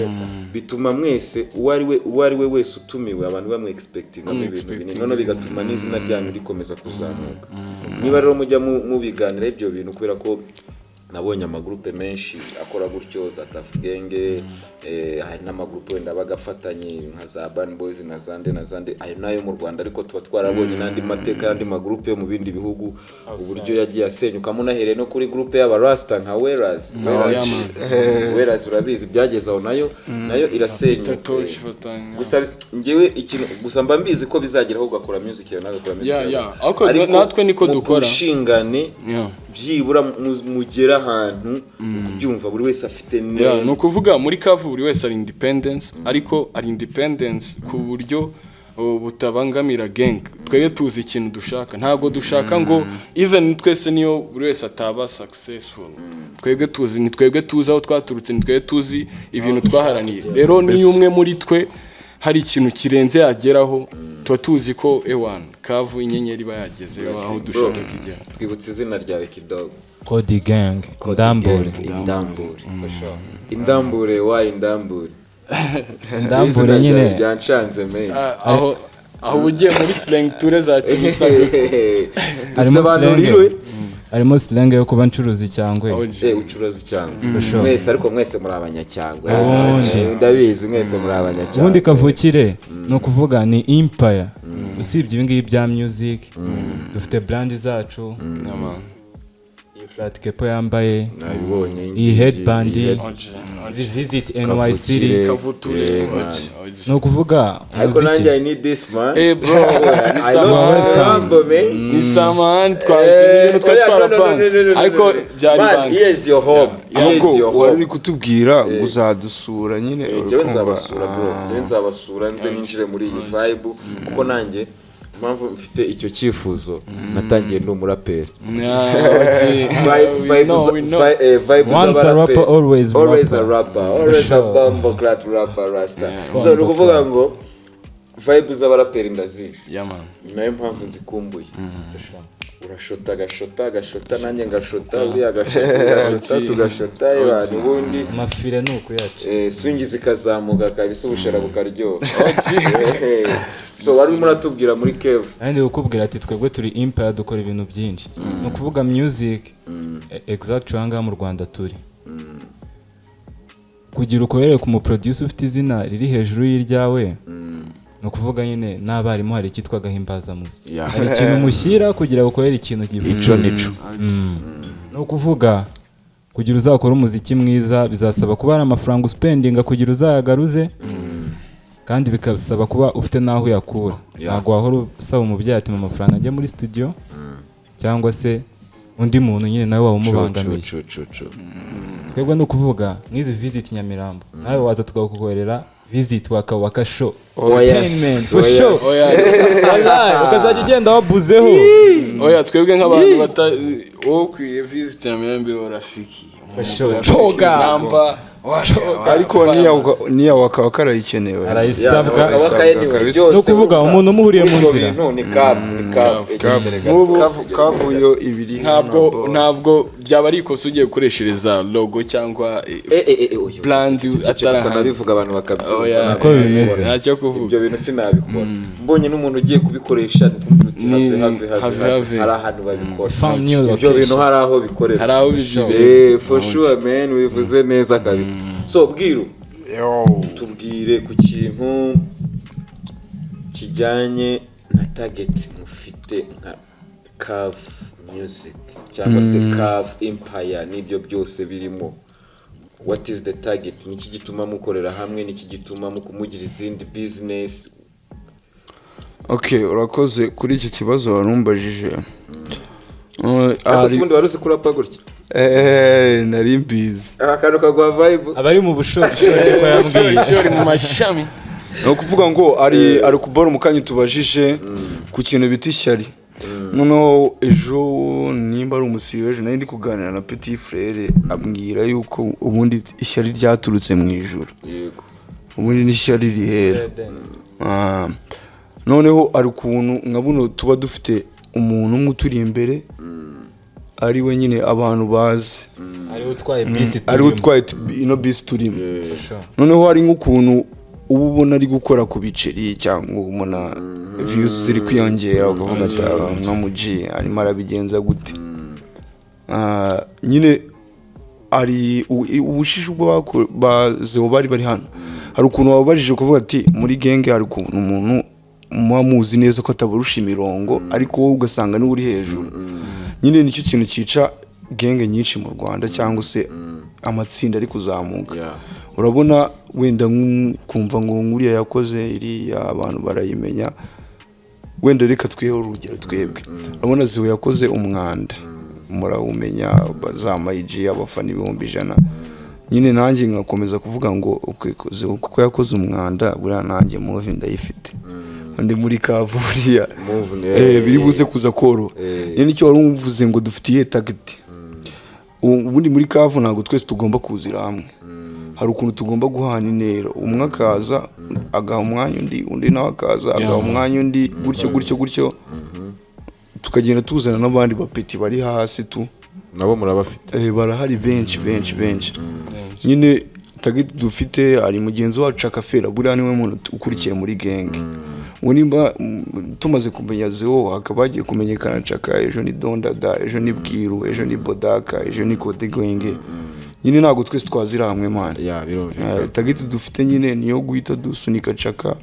D: bituma mwese uwo ari we wese utumiwe, abantu bamwe expectingamo ibintu binini, noneho bigatuma n'izina ryanyu rikomeza kuzamuka. Niba rero mujya mubiganira ibyo bintu, kubera ko nabonye amagurupe menshi akora gutyo, za Tuff Gang, hari n'amagurupe wenda aba agafatanye nka za Urban Boys na zande na zande, ayo nayo mu Rwanda, ariko tuba twarabonye n'andi mateka y'andi magurupe yo mu bindi bihugu, uburyo yagiye asenyuka. Munahereye no kuri gurupe y'abarasta nka Weras.
C: Yeah, man.
D: Weras urabizi byageze aho nayo irasenyuka.
C: Touch fatanya.
D: Gusa njyewe ikintu gusa mba mbizi ko bizageraho ugakora music yawe nawe ugakora music yawe.
C: Ariko natwe niko dukora.
D: Mushingane, byibura mugere ahantu kubyumva buri wese afite
C: Yeah, ni ukuvuga muri kavu buri wese ari independence, ariko ari independence ku buryo butabangamira gang. Twebwe tuzi ikintu dushaka, ntabwo dushaka ngo even twese niyo buri wese ataba successful, twebwe tuzi, ni twebwe tuzi aho twaturutse, ni twebwe tuzi ibintu twaharaniye. Rero niyo umwe muri twe hari ikintu kirenze yageraho, tuba tuzi ko ewan kavu inyenyeri iba yagezeho aho dushaka kugera.
D: Twibutse izina ryawe kidogo.
E: Cody Gang, Ndambure.
D: Indambure, Indambure wa Indambure.
E: Ndambure.
D: Izina ryawe
E: Nyine.
D: ryanshanze men.
C: Aho uba ugiye muri slang ture za Kimisagara.
E: Harimo
D: Dusobanurirwe.
E: slang, harimo slang yo kuba ncuruza icyangwe.
C: OG.
D: Ucuruza icyangwe.
E: Sure.
D: Mwese, ariko mwese muri abanyacyangwe.
E: Ubundi.
D: Ndabizi mwese muri abanyacyangwe.
E: Ubundi kavukire ni ukuvuga ni empire. Usibye ibi ngibi bya music, dufite brand zacu.
C: Yeah, man.
E: Iyi flat cap yambaye,
D: Nabibonye.
E: iyi headband,
D: Iyi
E: izi visit NYC.
D: Kavukire.
C: Kavuture.
D: Man.
C: OG.
E: Ni ukuvuga
D: Ariko nanjye
E: umuziki.
D: I need this, man.
C: Bro, ni
D: I love
C: samahani.
D: Rambo, man.
C: Ni samahani, twaje ibintu twari twarapanze, ariko byari
D: Man,
C: banga.
D: here is your home. Here is
F: Ahubwo
D: your
F: wari
D: home.
F: uri kutubwira ngo uzadusura nyine, uri
D: Njyewe
F: kumva.
D: nzabasura, bro. Njyewe nzabasura, nze ninjire muri iyi vibe, kuko nanjye impamvu mfite icyo cyifuzo, natangiye ndi umuraperi.
C: Yeah, OG. We know, we know.
D: Vibe
E: Once a
D: z'abaraperi.
E: rapper, always
D: Always a
E: rapper.
D: rapper, always a bumboclaat rapper, rasta. So ni ukuvuga ngo vibe z'abaraperi ndazizi.
C: Yeah, man.
D: Ni nayo mpamvu nzikumbuye. Urashota, agashota, agashota, nanjye ngashota, uriya agashota, agashota, tugashota abantu, ubundi
E: Amafire ni ukuyaca.
D: Swingi zikazamuka kabisa, ubushera bukaryoha. So wari urimo uratubwira muri cave.
E: Nanjye kukubwira ati twebwe turi empire, dukora ibintu byinshi. Ni ukuvuga music exact aha ngaha mu Rwanda turi kugira ukorere ku muproducer ufite izina riri hejuru y'iryawe, ni ukuvuga nyine n'abarimu hari icyitwa agahimbazamusyi, hari ikintu mushyira kugira ngo ukorere ikintu givuga.
D: Ico nico.
E: Ni ukuvuga kugira uzakore umuziki mwiza bizasaba kuba hari amafaranga uspendinga kugira uzayagaruze, kandi bikasaba kuba ufite n'aho uyakura. Ntabwo wahora usaba umubyeyi ati mu amafaranga njye muri studio, cyangwa se undi muntu nyine nawe waba umubangamiye.
D: Cu, cu, cu.
E: Twebwe ni ukuvuga nk'izi visit Nyamirambo, nawe waza tukagukorera visit Waka Waka show.
D: Oh, yes.
E: Entertainment, for
D: Oh,
E: sure.
D: yes.
C: Oya.
E: Wallahi, ukazajya ugenda wabuzeho.
C: Oya, twebwe nk'abantu bata, wowe ukwiye visit Nyamirambo, rafiki.
E: Sure.
C: Choga. Namba.
F: Ariko niya Waka Waka arayikenewe.
E: Arayisabwa.
D: Waka Waka anyway,
F: Kabisa.
D: byose
E: Ni ukuvuga
D: urumva,
E: umuntu umuhuriye mu
D: ibyo
E: nzira.
D: bintu ni kavu, ni kavu. Igendere gato.
C: Nk'ubu-
F: Kavuyo ibiri.
C: Ntabwo byaba ari ikosa ugiye gukoreshereza logo cyangwa
D: Oya.
C: brand
D: Ceceka.
C: atari ahantu.
D: Nabivuga abantu bakabyumva.
C: Oya.
E: Niko bimeze.
C: Ntacyo kuvuga.
D: Ibyo bintu sinabikora mbonye n'umuntu ugiye kubikoresha, ni kumubwira uti have, have,
C: have,
D: have.
C: Have.
D: Hari ahantu babikora.
E: Found new
D: Ibyo
E: location.
D: bintu hari aho bikorera.
C: Hari aho bibi.
D: For sure, man, wivuze neza kabisa. So bwiru, tubwire ku kintu kijyanye na target mufite nka Cave. Music cyangwa se Cave Empire n'ibyo byose birimo, what is the target? Niki gituma mukorera hamwe? Niki gituma mugira izindi business?
F: Okay, urakoze kuri iki kibazo warumbajije.
D: Ariko se ubundi wari uzi kurapa gutya?
F: Nari mbizi.
D: Aka kantu kaguha vibe.
E: Abari mu bushorishori ko yambwiye.
C: Shori mu mashami.
F: Ni ukuvuga ngo ari kubara umukanya tubajije ku kintu bita ishyari. Noneho ejo, nimba ari umusiyo ejo, nari ndi kuganira na petit frère, ambwira yuko ubundi ishyari ryaturutse mu ijuru. Ubundi n'ishyari rihera. Noneho ari ukuntu nka buno tuba dufite umuntu umwe uturi imbere, ari we nyine abantu bazi,
E: ariwe utwaye bisi
F: ari we
E: turimo.
F: utwaye ino bisi turimo. Noneho hari nk'ukuntu uba ubona ari gukora ku biceri cyangwa ubona views ziri kwiyongera, ukavuga ati: "Ah, nka muji arimo arabigenza gute?" Nyine ari ubushishi ubwo ba Zeo bari hano, hari ukuntu wababajije kuvuga ati muri gang hari ukuntu umuntu muba muzi neza ko atabarusha imirongo, ariko wowe ugasanga niwe uri hejuru. Nyine nicyo kintu cyica gang nyinshi mu Rwanda cyangwa se amatsinda ari kuzamuka. Urabona wenda kumva ngo nkuriya yakoze iriya, abantu barayimenya. Wenda reka twihe urugero twebwe, urabona Ziwe yakoze umwanda, murawumenya, za mayiji, abafana 100,000. Nyine nanjye nkakomeza kuvuga ngo okay, Ziwe kuko yakoze umwanda, buriya nanjye move ndayifite, ndi muri kavuriya.
D: Move,
F: biri buze kuza koroha. Nyine nicyo wari umvuze ngo dufitiye target. Ubundi muri kavu ntabwo twese tugomba kuzira hamwe, hari ukuntu tugomba guhana intera, umwe akaza agaha umwanya undi, undi nawe akaza agaha umwanya undi, gutyo gutyo gutyo, tukagenda tuzana n'abandi bapeti bari hasi tu.
D: Nabo murabafite?
F: Barahari benshi benshi benshi. Nyine target dufite, hari mugenzi wacu Akafera, buriya niwe muntu ukurikiye muri gang. Ubu nimba tumaze kumenya Zeo, hakaba hagiye kumenyekana Caka, ejo ni Dondada, ejo ni Bwiru, ejo ni Bodaka, ejo ni Kote Gwenge. Nyine ntabwo twese twazira hamwe, man.
D: Ya, birumvikana.
F: Target dufite nyine niyo guhita dusunika Caka,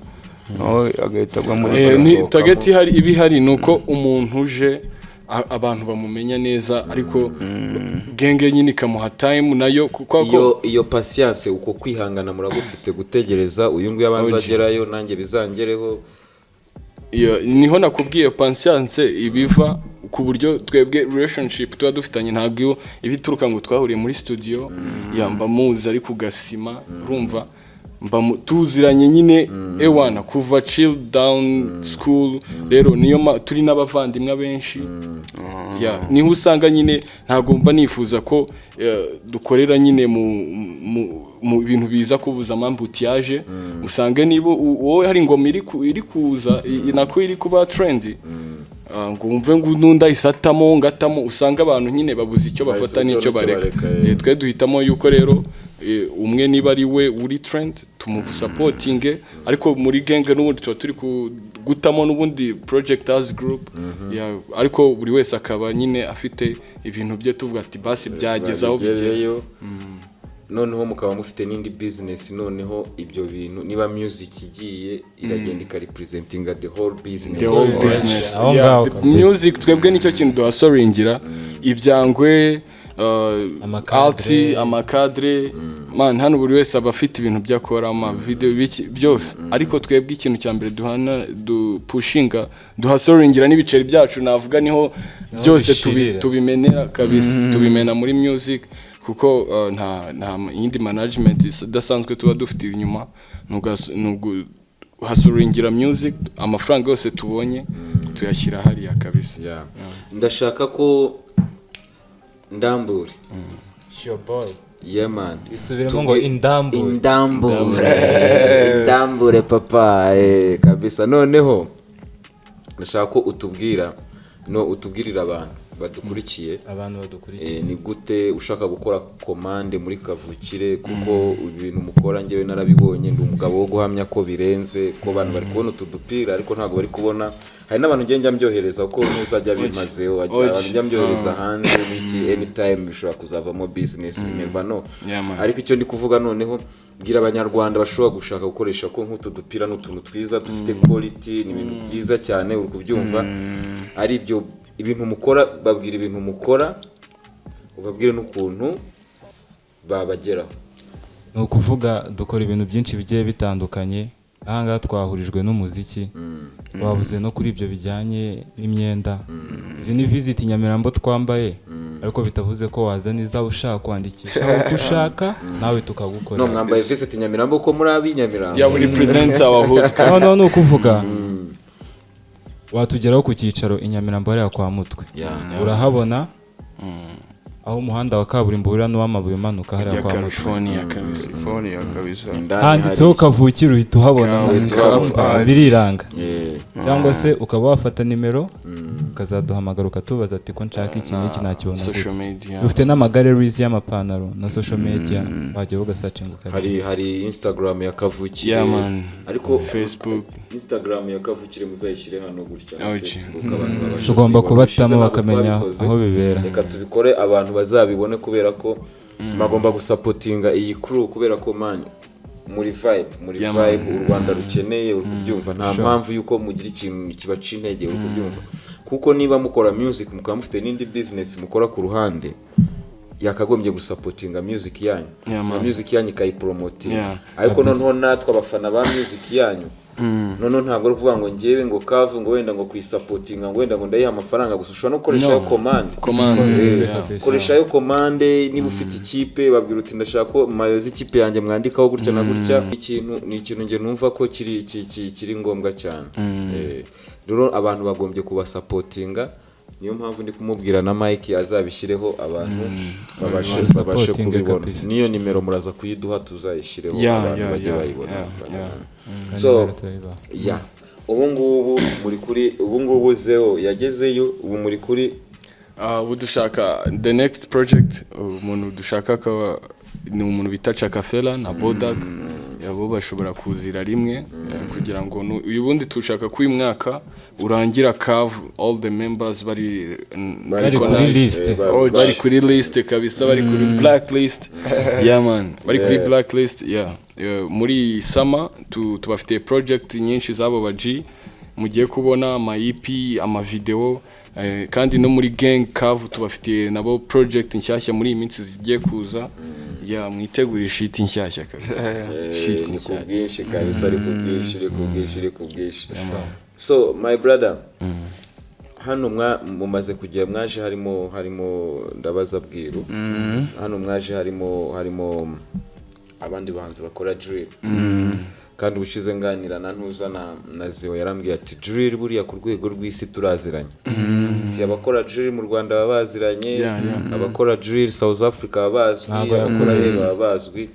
F: nawe agahita agwa muri
C: Ni
D: Bagasohokamo.
C: target ihari, iba ihari ni uko umuntu uje abantu bamumenya neza, ariko gang nyine ikamuha time nayo kuko
D: Iyo patience, uko kwihangana muragufite, gutegereza uyu nguyu abanza
C: Oji.
D: agerayo nanjye bizangereho?
C: Iyo niho nakubwiye patience ibiva ku buryo twebwe relationship tuba dufitanye ntabwo iyo iba ituruka ngo twahuriye muri studio, yamba muzi ari ku gasima, urumva mba tuziranye nyine ewana kuva chill down school. Rero niyo turi n'abavandimwe benshi ya, niho usanga nyine ntabwo mba nifuza ko dukorera nyine mu bintu biza kubuza amambutiyaje. Usanga niba wowe hari ingoma iri kuza nako iri kuba trendy, ngo wumve ngo n'undi ayisatamo ngatamo, usanga abantu nyine babuze icyo bafata
D: icyo
C: n'icyo
D: n'icyo
C: bareka.
D: bareka,
C: Twe duhitamo yuko rero umwe niba ari we uri trend tumusapotinge, ariko muri gang n'ubundi tuba turi gutamo n'ubundi project as group ya, ariko buri wese akaba nyine afite ibintu bye, tuvuga ati basi byageze aho bigera.
D: Babigereyo. Noneho mukaba mufite n'indi business. Noneho ibyo bintu, niba music igiye iragenda ikarepresentinga the whole business.
C: The whole business.
E: Aho
C: Yeah,
E: ngaho
C: the
E: kabisa.
C: music twebwe nicyo kintu duhasoringira ibyangwe,
E: Amakadre.
C: alti amakadre, man, hano buri wese aba afite ibintu byo akora, ama video biki byose, ariko twebwe ikintu cya mbere duhana dupushinga duhasoringira n'ibiceri byacu, navuga niho byose
E: bishirira.
C: Tubimenera kabisa, tubimena muri music kuko nta yindi management idasanzwe tuba dufite inyuma, nuguhasoringira music, amafaranga yose tubonye tuyashyira hariya kabisa.
D: Yeah. Ndashaka ko ndambure.
E: Your boy.
D: Yeah man.
E: Isubiremo ngo indambure.
D: Indambure, indambure papa, kabisa. Noneho ndashaka ko utubwira, no utubwirira abantu badukurikiye.
E: Abantu badukurikiye.
D: Ni gute ushaka gukora komande muri Kavukire? Kuko ibintu mukora njyewe narabibonye, ndi umugabo wo guhamya ko birenze, ko abantu bari kubona utu dupira ariko ntabwo bari kubona. Hari n'abantu ngenda mbyohereza kuko ntuzajya bimazeho, abantu njya mbyohereza hanze n'iki, anytime bishobora kuzavamo business, you never know.
C: Yeah, man.
D: Ariko icyo ndi kuvuga noneho, bwira abanyarwanda bashobora gushaka gukoresha ko nk'utu dupira n'utuntu twiza dufite quality, ni ibintu byiza cyane, uri kubyumva, ari ibyo. Ibintu mukora, babwira ibintu mukora, ubabwire n'ukuntu babageraho.
E: Ni ukuvuga dukora ibintu byinshi bigiye bitandukanye. Aha ngaha twahurijwe n'umuziki, twabuze no kuri ibyo bijyanye n'imyenda. Izi ni Visit Nyamirambo twambaye, ariko bitavuze ko wazana izawe ushaka kwandikisha uko ushaka nawe
D: No
E: tukagukorera.
D: Mwambaye Visit Nyamirambo ko muri ab'i Nyamirambo.
C: Yeah, we represent our hood.
E: Noneho ni ukuvuga watugeraho ku cyicaro i Nyamirambo hariya kwa Mutwe, urahabona aho umuhanda wa kaburimbo uhurira n'uw'amabuye umanuka hariya
C: Ya
E: kwa Mutwe.
C: California kabisa.
F: California kabisa.
D: Indani
E: Handitseho Kavukire, uhita uhabona.
D: Uhita.
E: Biriranga.
D: Yeah.
E: Cyangwa se ukaba wafata nimero ukazaduhamagara ukatubaza ati ko nshaka iki n'iki, nakibona
C: Social
E: gute?
C: media.
E: Dufite n'amagalleries y'amapantaro na social media, wajya ugasearchinga ukareba.
D: Hari Instagram ya Kavukire.
C: Yeah, man.
D: Ariko
C: Facebook.
D: Instagram ya Kavukire muzayishyire hano gutya na
C: OG.
D: Facebook, abantu babashe
E: Tugomba
D: kubibona.
E: kubatamo
D: Ubushize ntabwo
E: bakamenya
D: twabikoze.
E: aho bibera.
D: Reka tubikore abantu bazabibone, kubera ko bagomba gusupportinga iyi crew, kubera ko man, muri vibe, muri
C: Yeah, man.
D: vibe u Rwanda rukeneye, uri kubyumva? Nta mpamvu yuko mugira ikintu kibaca intege, uri kubyumva? Kuko niba mukora music mukaba mufite n'indi business mukora ku ruhande yakagombye gusupportinga music yanyu,
C: Yeah, man.
D: na music yanyu ikayipromotinga, ariko noneho natwe abafana ba music yanyu, noneho ntabwo ari ukuvuga ngo ngewe ngo kavu ngo wenda ngo kuyisupportinga ngo wenda ngo ndayiha amafaranga gusa, ushobora no gukoreshayo
C: No.
D: komande.
C: Command. Yeah.
D: Koreshayo komande. Niba ufite ikipe, babwira uti ndashaka ko mayo z'ikipe yanjye mwandikaho gutya na gutya. Ikintu ni ikintu njye numva ko kiri ngombwa cyane. Rero abantu bagombye kubasupportinga, niyo mpamvu ndi kumubwira na Mike azabishyireho, abantu babashe
E: Badusupportinge
D: kubibona.
E: kabisa.
D: Niyo nimero muraza kuyiduha, tuzayishyireho, abantu
C: yeah,
D: bajye bayibona. So
E: Nimero turayibaha.
D: Ya, ubu ngubu muri kuri, ubu ngubu Zeo yagezeyo, ubu muri kuri
C: Ubu dushaka the next project. Umuntu dushaka akaba ni umuntu bita Chakafela na Bodak, abo bashobora kuzira rimwe, kugira ngo uyu bundi tushaka ko uyu mwaka urangira Kavu all the members bari
E: Bari kuri
C: recognized.
E: list.
C: Bari kuri list kabisa, bari kuri blacklist. Yeah man, bari kuri blacklist. Yeah. Muri iyi summer tubafitiye project nyinshi z'abo ba G, mugiye kubona ama EP, ama video, kandi no muri gang Kavu tubafitiye nabo project nshyashya muri iyi minsi zigiye kuza. Yeah, mwitegure shit nshyashya kabisa, shit
D: Ni ku
C: nshyashya.
D: bwinshi kabisa, ari ku bwinshi, ari ku bwinshi, ari ku bwinshi. So my brother, hano mumaze kugera, mwaje harimo ndabaza bwiru, hano mwaje harimo abandi bahanzi bakora drill, kandi ubushize nganira na ntuza na Zeo, yarambwiye ati drill buriya ku rwego rw'isi turaziranye, ati abakora drill mu Rwanda baba baziranye, abakora drill South Africa baba bazwi,
E: Ntabwo
D: abakora
E: yakoze.
D: he baba bazwi.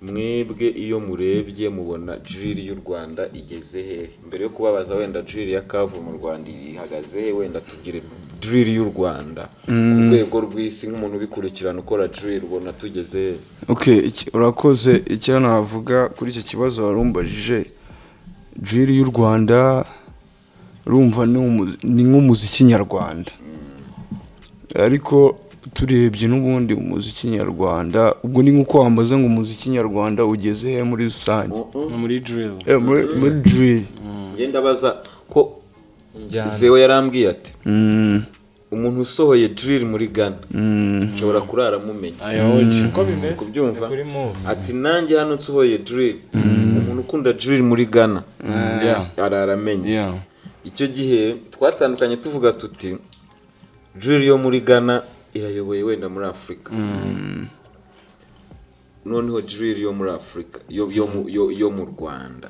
D: Mwebwe iyo murebye mubona drill y'u Rwanda igeze hehe? Mbere yo kubabaza wenda drill ya Kavu mu Rwanda ihagaze he, wenda tugire drill y'u Rwanda ku rwego rw'isi, nk'umuntu ubikurikirana ukora drill, ubona tugeze he?
F: Okay, urakoze. Icyo navuga kuri icyo kibazo warumbajije, drill y'u Rwanda urumva ni nk'umuziki nyarwanda, ariko turebye n'ubundi umuziki nyarwanda, ubwo ni nk'uko wambaza ngo umuziki nyarwanda ugeze he muri rusange.
C: Muri drill.
F: Muri drill.
D: Ngenda ndabaza ko
E: Injyana.
D: Zeo yarambwiye ati umuntu usohoye drill muri Ghana nshobora kurara mumenya.
C: Aya OG.
E: Uko bimeze.
D: Kubyumva.
E: Kuri move.
D: Ati nanjye hano nsohoye drill, umuntu ukunda drill muri Ghana arara amenya. Icyo gihe twatandukanye tuvuga tuti drill yo muri Ghana irayoboye wenda muri Afurika, noneho drill yo muri Afurika yo mu Rwanda,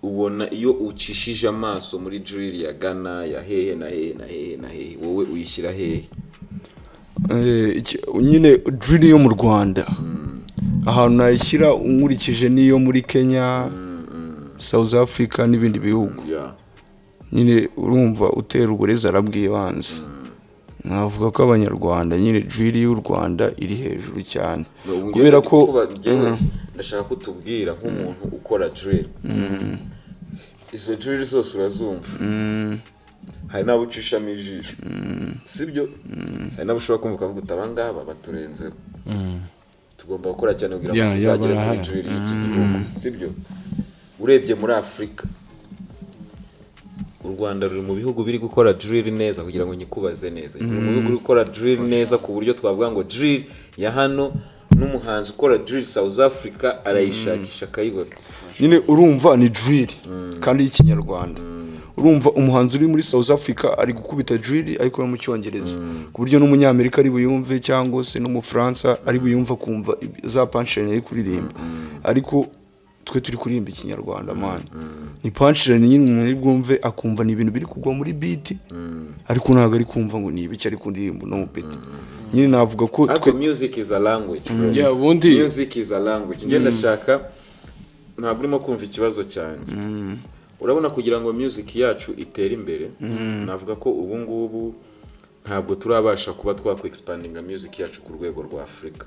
D: ubona iyo ucishije amaso muri drill ya Ghana, ya hehe na hehe na hehe na hehe, wowe uyishyira hehe?
F: Nyine drill yo mu Rwanda ahantu nayishyira nkurikije n'iyo muri Kenya, South Africa n'ibindi bihugu, nyine urumva utera uburezi arabwibanze, navuga ko abanyarwanda nyine drill y'u Rwanda iri hejuru cyane.
D: Ubu
F: kubera
D: njyewe
F: ko
D: njyewe ndashaka ko utubwira nk'umuntu ukora drill, izo drill zose urazumva, hari n'abo ucishamo ijisho, sibyo? Hari n'abo ushobora kumva ukavuga uti aba ngaba baturenzeho, tugomba gukora cyane kugira ngo tuzagere kuri
C: barahari.
D: drill y'iki gihugu, sibyo? Urebye muri Afurika U Rwanda ruri mu bihugu biri gukora drill neza, kugira ngo nyikubaze neza, ruri mu bihugu biri gukora drill neza ku buryo twavuga ngo drill ya hano n'umuhanzi ukora drill South Africa arayishakisha akayibona?
F: Nyine urumva ni drill kandi y'Ikinyarwanda. Urumva umuhanzi uri muri South Africa ari gukubita drill ariko no mu Cyongereza, ku buryo n'Umunyamerika ari buyumve cyangwa se n'Umufaransa ari buyumve, akumva za punchline ari kuririmba. Ariko twe turi kuririmba Ikinyarwanda, man, ni punchline nyine umuntu ari bwumve akumva ni ibintu biri kugwa muri beat, ariko ntabwo ari kumva ngo ni ibiki ari kuririmba no mu beat. Nyine navuga ko
D: Ariko
F: twe
D: music is a language, bro.
C: Yeah, ubundi
D: Music is a language. Njye ndashaka, ntabwo urimo kumva ikibazo cyanjye. Urabona, kugira ngo music yacu itere imbere, navuga ko ubu ngubu ntabwo turabasha kuba twakwe-expandinga music yacu ku rwego rwa Afurika,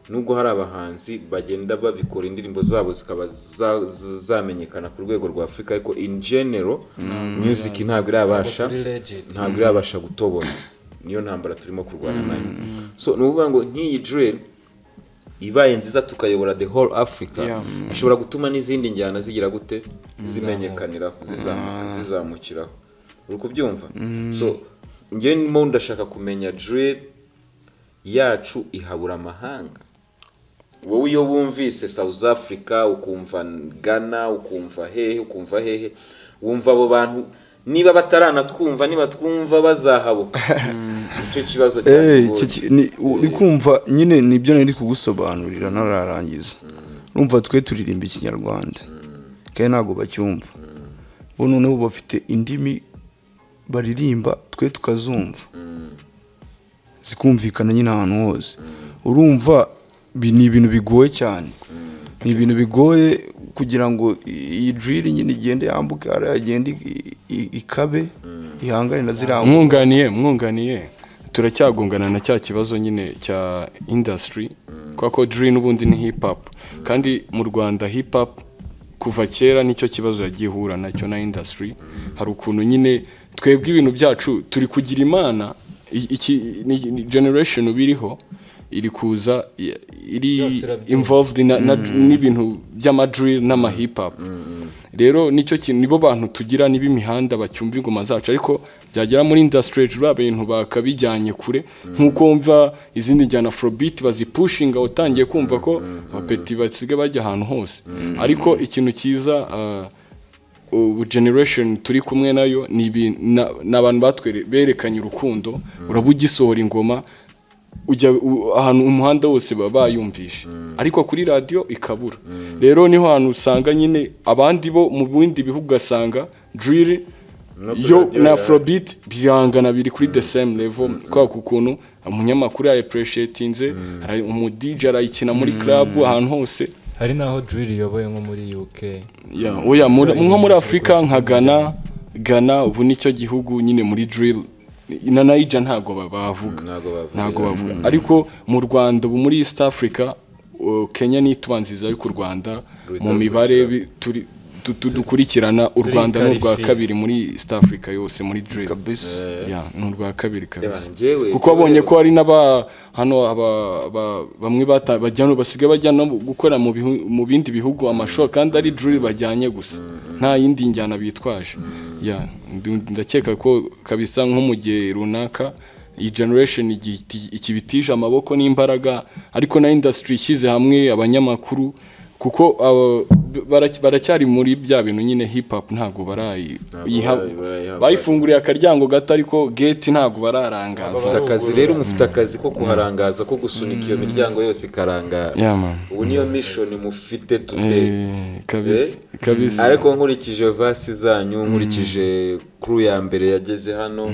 D: nubwo hari abahanzi bagenda babikora, indirimbo zabo zikaba zamenyekana ku rwego rwa Afurika, ariko in general music ntabwo irabasha
E: Turi legit.
D: ntabwo irabasha gutobora. Niyo ntambara turimo kurwana nayo. So ni ukuvuga ngo nk'iyi drill ibaye nziza, tukayobora the whole Africa, bishobora gutuma n'izindi njyana zigira gute, zimenyekaniraho, zizamuka, zizamukiraho. Uri kubyumva? So njye ndimo ndashaka kumenya, drill yacu ihabura amahanga? Wowe iyo wumvise South Africa, ukumva Ghana, ukumva hehe, ukumva hehe, wumva abo bantu niba bataranatwumva, niba twumva bazahabuka? Nicyo kibazo cyane.
F: Uri kumva nyine nibyo nari kugusobanurira ntararangiza. Urumva twe turirimba Ikinyarwanda kandi ntabwo bacyumva bo. Noneho bafite indimi baririmba, twe tukazumva zikumvikana nyine ahantu hose. Urumva ni ibintu bigoye cyane, ni ibintu bigoye kugira ngo iyi drill nyine igende yambuke hariya, igende ikabe ihangane na ziriya.
C: Mwunganiye, turacyagongana na cya kibazo nyine cya industry, kubera ko drill n'ubundi ni hip hop, kandi mu Rwanda hip hop kuva kera nicyo kibazo yagiye ihura nacyo na industry. Hari ukuntu nyine twebwe ibintu byacu turi kugira imana iki ni generation biriho iri kuza iri
E: Byose irabyumva.
C: involved n'ibintu by'amadrill n'ama hip hop. Rero nicyo kintu, nibo bantu tugira n'ib'imihanda bacyumva ingoma zacu, ariko byagera muri industry hejuru bintu bakabijyanye kure, nk'uko wumva izindi njyana afrobeat bazipushinga, utangiye kumva ko abapeti basigaye bajya ahantu hose. Ariko ikintu cyiza, ubu generation turi kumwe nayo ni abantu berekanye urukundo. Uraba ugisohora ingoma, ujya ahantu umuhanda wose baba bayumvishe, ariko kuri radiyo ikabura. Rero niho hantu usanga nyine abandi bo mu bindi bihugu ugasanga drill
D: No kuri
C: yo
D: radiyo
C: na afrobeat birangana, biri kuri the same level, kubera ku kuntu umunyamakuru yayiappreciatinze, umu DJ arayikina muri club ahantu hose.
E: Hari n'aho drill iyoboye nko muri UK.
C: Yeah, oya, nko muri Afurika nka Ghana ubu nicyo gihugu nyine muri drill, na Niger ntabwo bavuga.
D: Ntabwo bavuga.
C: Ntabwo bavuga. Ariko mu Rwanda ubu muri East Africa, Kenya ni itubanziriza, ariko u Rwanda
D: Ruhita
C: mu mibare
D: rukurikira.
C: turi dukurikirana u Rwanda ni urwa
E: Qualifié.
C: kabiri muri East Africa yose muri drill.
F: Kabisa.
C: Yeah, ni urwa kabiri kabisa.
D: Reba, njyewe
C: Kuko wabonye ko hari n'aba hano bamwe bajya basigaye bajya no gukora mu bindi bihugu amashow, kandi ari drill bajyanye gusa, nta yindi njyana bitwaje. Yeah, ndakeka ko kabisa nko mu gihe runaka iyi generation ikibitije amaboko n'imbaraga, ariko na industry ishyize hamwe, abanyamakuru, kuko baracyari muri bya bintu nyine hip hop ntabwo barayi
D: Ntabwo barayiha-
C: bayifunguriye akaryango gato, ariko gate ntabwo bararangaza.
D: Mufite akazi rero, mufite akazi ko kuharangaza, ko gusunika iyo miryango yose ikarangara.
C: Yeah, man.
D: Ubu niyo mission mufite today.
C: Kabisa. Kabisa.
D: Ariko nkurikije verse zanyu, nkurikije crew ya mbere yageze hano,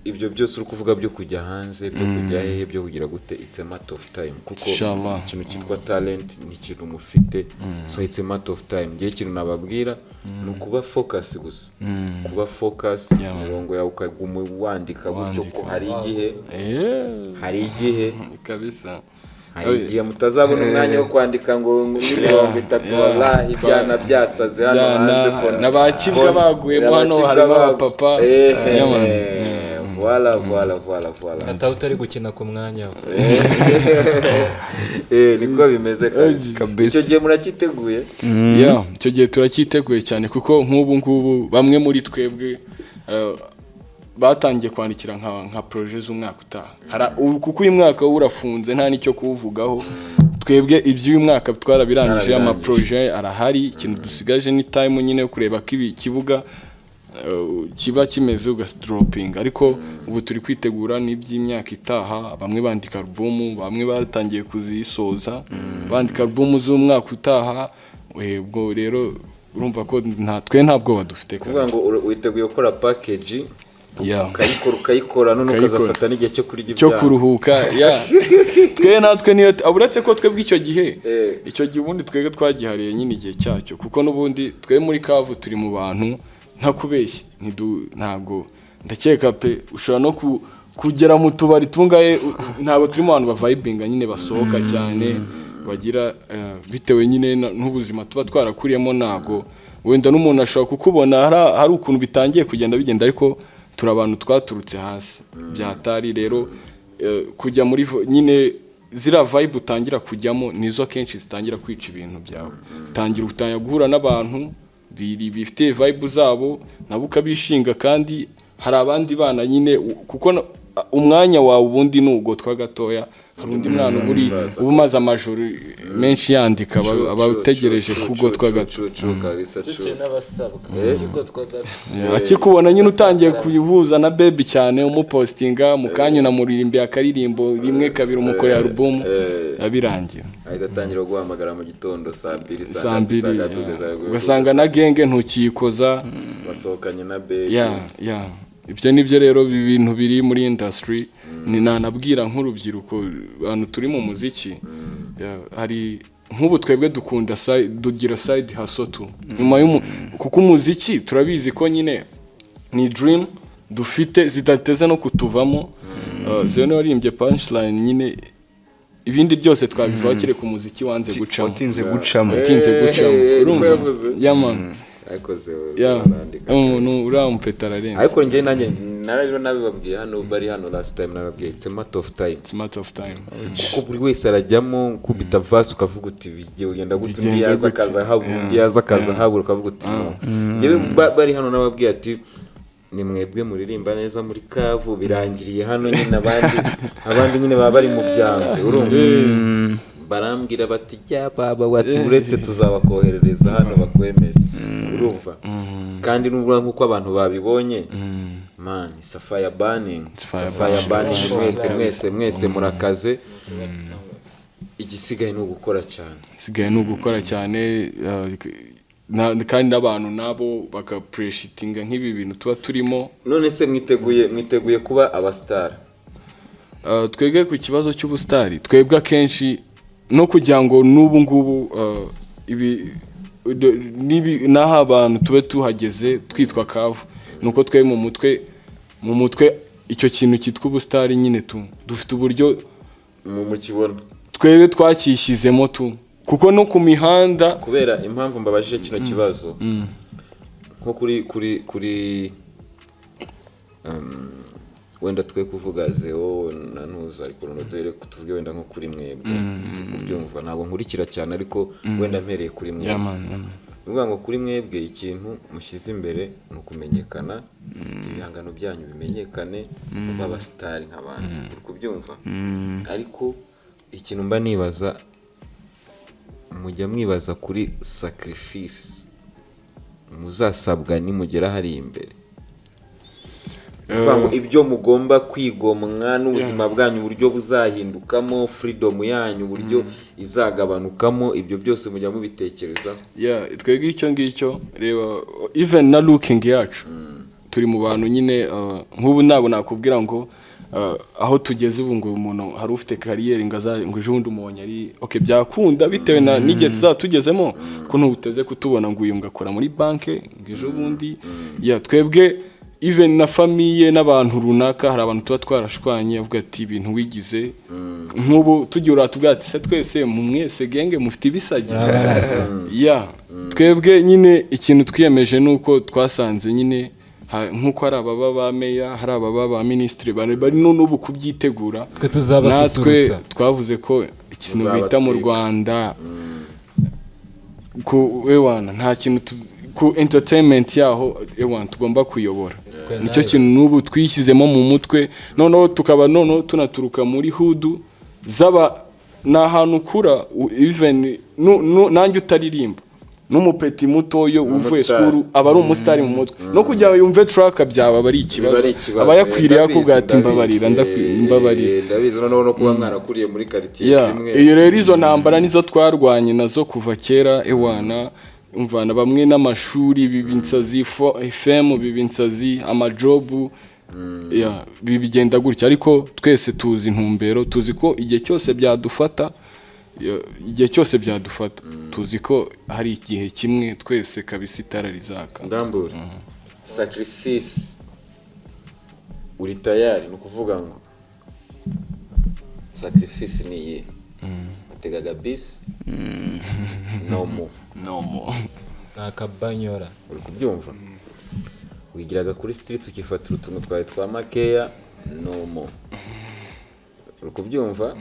D: ibyo byose uri kuvuga byo kujya hanze, byo kujya hehe, byo kugira gute, it's a matter of time, kuko
C: Inshallah.
D: ikintu cyitwa talent ni ikintu mufite. So it's a matter of time. Ngewe ikintu nababwira ni ukuba focus gusa, kuba focus.
C: Yeah, man.
D: Imirongo yawe ukaguma wandika gutyo, ko
C: Wandika.
D: hari igihe, hari igihe,
C: Kabisa.
D: hari igihe mutazabona umwanya wo kwandika ngo ni 30. Wallahi ibyana byasaze hano
C: Byana,
D: hanze
C: n'abakibwa baguyemo hano,
D: n'abakibwa
C: harimo abapapa. Yeah, man.
D: Voilà, voilà, voilà, voilà.
E: Ataha utari gukina ku mwanya we.
D: Niko bimeze kabisa.
F: Kabisa.
D: Icyo gihe muracyiteguye?
C: Yeah, icyo gihe turacyiteguye cyane, kuko nk'ubu ngubu bamwe muri twebwe batangiye kwandikira nka projet z'umwaka utaha. Kuko uyu mwaka wo urafunze, nta n'icyo kuwuvugaho. Twebwe iby'uyu mwaka twarabirangije.
D: Twarabirangije.
C: Amaprojet arahari. Ikintu dusigaje ni time nyine yo kureba ko ibi kibuga kiba kimeze, ugadropinga. Ariko ubu turi kwitegura n'iby'imyaka itaha. Bamwe bandika album, bamwe batangiye kuzisoza, bandika album z'umwaka utaha. Ubwo rero urumva ko nta bwoba dufite.
D: Kuvuga ngo witeguye gukora package, ukayikora, ukayikora, none
C: Ukayikora.
D: ukazafata n'igihe cyo kurya
C: Cyo
D: ibyana.
C: kuruhuka. Ya, twe natwe niyo, uretse ko twebwe icyo gihe, icyo gihe ubundi twebwe twagihariye nyine igihe cyacyo, kuko n'ubundi twe muri kavu turi mu bantu, ntakubeshye, ntabwo ndakeka pe ushobora no kugera mu tubari tungaye, ntabwo turi mu bantu bavibinga nyine, basohoka cyane, bagira bitewe nyine n'ubuzima tuba twarakuriyemo. Ntabwo wenda n'umuntu ashobora kukubona hari ukuntu bitangiye kugenda bigenda, ariko turi abantu twaturutse hasi byatari. Rero kujya muri nyine ziriya vibe utangira kujyamo nizo akenshi zitangira kwica ibintu byawe. Utangira guhura n'abantu bifite vibe zabo, nabo ukabishinga, kandi hari abandi bana nyine, kuko umwanya wawe ubundi ni ugotwa gatoya, hari undi mwana uba uri uba umaze amajoro menshi yandika, aba ategereje kugotwa gato.
D: Kabisa.
G: Cyo n'abasabwa kigotwa gato.
C: Akikubona nyine utangiye kuyihuza na baby cyane, umupostinga mu kanya, unamuririmbiye akaririmbo rimwe, kabiri, umukorera album, yabirangira.
D: Ahita atangira guhamagara mu gitondo saa 2,
C: saa
D: saa
C: 2,
D: 3, saa 3,
C: ugasanga na genge ntukiyikoza.
D: Basohokanye na baby.
C: Ya, ibyo nibyo rero bintu biri muri industry. Ni nanabwira nk'urubyiruko, abantu turi mu muziki, ya, hari nk'ubu twebwe dukunda dugira side hustle tu nyuma y'umu, kuko umuziki turabizi ko nyine ni dream dufite zidateze no kutuvamo. Zeno waririmbye punchline nyine, ibindi byose twabivaho kereka umuziki wanze gucamo.
F: Watinze gucamo.
C: Watinze gucamo.
D: Niko
C: Urumva?
D: yavuze.
C: Yeah man.
D: Ariko
C: Ya.
D: arandika
C: Umuntu
D: kabisa.
C: uriya mupeta ararenze.
D: Ariko njye nanjye narabiro nabibabwiye hano, bari hano last time, narababwiye it's a matter of time.
C: It's matter of time.
D: Kuko buri wese arajyamo kubita vasi, ukavuga uti bigiye ugenda gute, undi
C: Bigenze
D: yaza
C: gute?
D: akaza habura, undi yaza akaza habura, ukavuga uti no. Njyewe bari hano nababwiye ati ni mwebwe muririmba neza muri kavu, birangiriye hano nyine, abandi nyine baba bari mu byangwe, urumva. Barambwira bati jya baba, bati uretse tuzabakoherereza hano bakwemeze, urumva. Kandi nubwo nk'uko abantu babibonye, man, it's a fire burning.
C: Fire
D: Fire burning. Mwese mwese mwese murakaze, igisigaye ni ugukora cyane.
C: Isigaye ni ugukora cyane, kandi n'abantu nabo bakaappreciatinga nk'ibi bintu tuba turimo.
D: None se mwiteguye kuba abasitari?
C: Twebwe ku kibazo cy'ubusitari, twebwe akenshi no kugira ngo n'ubu ngubu ibi n'aho abantu tube tuhageze twitwa kavu, ni uko twe mu mutwe icyo kintu cyitwa ubusitari nyine tu dufite uburyo
D: mu mukibona.
C: Twebwe twakishyizemo tu, kuko no ku mihanda.
D: Kubera impamvu mbabajije kino kibazo, nko kuri wenda twe kuvuga zeo na ntuza, ariko noneho duhere tuvuge wenda nko kuri mwebwe, si kubyumva, ntabwo nkurikira cyane, ariko wenda mpereye kuri mwebwe.
C: Yeah, man, yeah, man.
D: Ni ukuvuga ngo kuri mwebwe ikintu mushyize imbere ni ukumenyekana, ibihangano byanyu bimenyekane, mube abasitari nk'abandi, uri kubyumva. Ariko ikintu mba nibaza, mujya mwibaza kuri sacrifice muzasabwa nimugera hariya imbere? Ni ukuvuga ngo ibyo mugomba kwigomwa n'ubuzima bwanyu uburyo buzahindukamo, freedom yanyu uburyo izagabanukamo, ibyo byose mujya mubitekerezaho?
C: Yeah, twebwe icyo ngicyo, reba even na looking yacu, turi mu bantu nyine, nk'ubu ntabwo nakubwira ngo aho tugeze ubu ngo umuntu hari ufite carrière ngo ngo ejo bundi umubonye ari okay. Byakunda bitewe na n'igihe tuzaba tugezemo, ko ntuteze kutubona ngo uyu ngo akora muri banke ngo ejo bundi. Yeah, twebwe even na famille n'abantu runaka, hari abantu tuba twarashwanye avuga ati ibintu wigize nk'ubu tugiye uratubwira ati se twese mu mwese genge mufite ibisage. Ya, twebwe nyine ikintu twiyemeje ni uko twasanze nyine Nk'uko hari ababa ba meya, hari ababa ba minisitiri, bari n'ubu kubyitegura.
E: Twe tuzabasusurutsa.
C: Natwe twavuze ko ikintu bita mu
D: Muzabatwika.
C: Rwanda ku ewana nta kintu ku entertainment yaho, ewana tugomba kuyobora.
E: Twe
C: Nicyo
E: nawe.
C: kintu n'ubu twishyizemo mu mutwe. Noneho tukaba noneho tunaturuka muri hood zaba ni ahantu ukura even nanjye utaririmba n'umupeti mutoyo uvuye
D: Umustar.
C: school aba ari umusitari mu mutwe, no kugira ngo yumve track byaba aba ari ikibazo.
D: Biba ari ikibazo.
C: Aba yakwiriye
D: Ndabizi,
C: akubwira ati mbabarira,
D: ndabizi,
C: mbabarira.
D: Ndabizi, noneho no kuba mwarakuriye muri quartier zimwe.
C: Iyo rero izo ntambara nizo twarwanye nazo kuva kera. Ewana umvana bamwe n'amashuri biba insazi, FM biba insazi, amajobu yeah, bigenda gutya. Ariko twese tuzi intumbero, tuzi ko igihe cyose byadufata, igihe cyose byadufata, tuzi ko hari igihe kimwe twese kabisa itara rizaka.
D: Ndambura sacrifice, uri tayari? Ni ukuvuga ngo sacrifice ni iyihe? Wategaga bisi no mo?
C: No more.
E: Ni akabanyora.
D: Uri kubyumva? Wigiraga kuri street ukifatira utuntu twawe twa makeya, no mo? Uri kubyumva?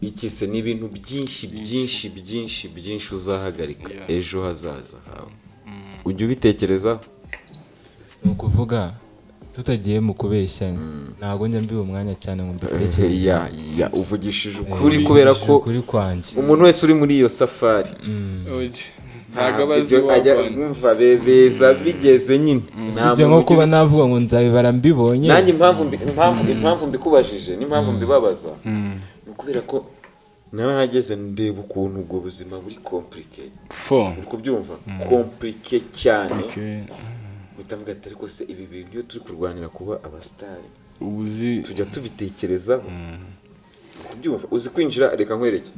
D: Iki se ni ibintu byinshi byinshi byinshi byinshi uzahagarika ejo hazaza hawe, ujya ubitekerezaho?
E: Ni ukuvuga tutagiye mu kubeshyanya, ntabwo njya mbiba umwanya cyane ngo mbitekereze.
D: Yeah, uvugishije ukuri kubera ko
E: ukuri kwanjye.
D: umuntu wese uri muri iyo safari
C: Oje. Ntabwo aba azi
D: ibyo ajya
C: wagwana.
D: mwumva beza bigeze nyine. Nta
E: Usibye
D: muntu
E: nko kuba
D: ugira-
E: navuga ngo nzabibara mbibonye.
D: Nanjye impamvu mbikubajije n'impamvu mbibabaza ni ukubera ko narahageze ndeba ukuntu ubwo buzima buri compliqué.
C: Fo.
D: Uri kubyumva? Compliqué cyane.
C: Okay.
D: Mpita mvuga ati ariko se ibi bintu iyo turi kurwanira kuba abasitari
C: Ubuzi
D: tujya tubitekerezaho? Uri kubyumva? Uzi kwinjira, reka nkwereke,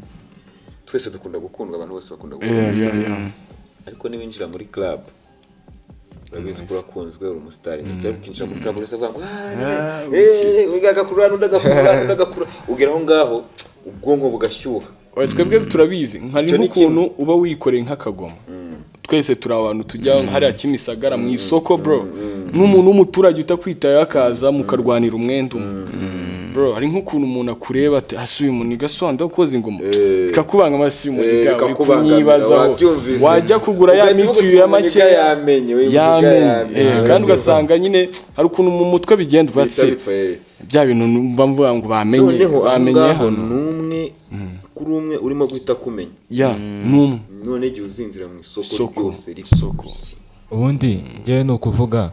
D: twese dukunda gukundwa, abantu bose bakunda gukundwa,
C: Yeah.
D: ariko niwinjira muri club, urabizi ko urakunzwe, uri umusitari, ntibyari ukinjira muri club uretse kuvuga ngo "Ah, wiga agakurura n'undi agakurura n'undi agakura", ugera aho ngaho ubwonko bugashyuha.
C: Oya, twebwe turabizi nkari
D: Icyo ni
C: nk'ukuntu uba wikoreye nk'akagoma. Twese turi abantu tujya hariya Kimisagara mu isoko, bro, n'umuntu w'umuturage utakwitayeho akaza mukarwanira umwenda umwe, bro. Hari nk'ukuntu umuntu akureba ati hasi uyu muntu igasobanura koza ingoma, bikakubangama, si uyu muntu uri
D: Bikakubangamira,
C: kunyibazaho.
D: Wabyumvise.
C: Wajya kugura ya
D: Ugahita uvuga
C: mitiyu
D: uti,
C: ya
D: "Uyu muniga
C: makeya
D: yamenye, uyu muniga
C: yamenye."
D: yamenye.
C: Kandi ugasanga nyine hari ukuntu mu mutwe bigenda uvuga ati
D: Bihita bipfa, eh.
C: bya bintu mba mvuga ngo bamenye
D: Noneho aho
C: bamenye
D: ngaho
C: hano.
D: n'umwe kuri umwe urimo guhita kumenya.
C: Ya, n'umwe.
D: None igihe uzinzira mu isoko
C: Isoko,
D: ryose
C: isoko.
D: rikuzi.
E: Ubundi njyewe ni ukuvuga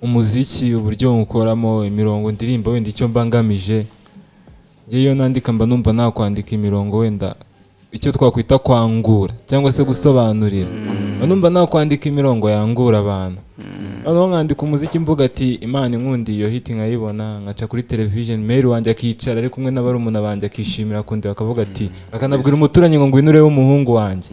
E: umuziki, uburyo nywukoramo, imirongo ndirimba, wenda icyo mba ngamije. Njyewe iyo nandika mba numva nakwandika imirongo wenda icyo twakwita kwangura cyangwa se gusobanurira, mba numva nakwandika imirongo yangura abantu. Noneho nkandika umuziki mvuga ati Imana inkundiye iyo hit nkayibona, nkaca kuri television, mail wanjye akicara ari kumwe n'abarumuna banjye akishimira kundeba, akavuga ati, akanabwira umuturanyi ngo ngwino urebe umuhungu wanjye,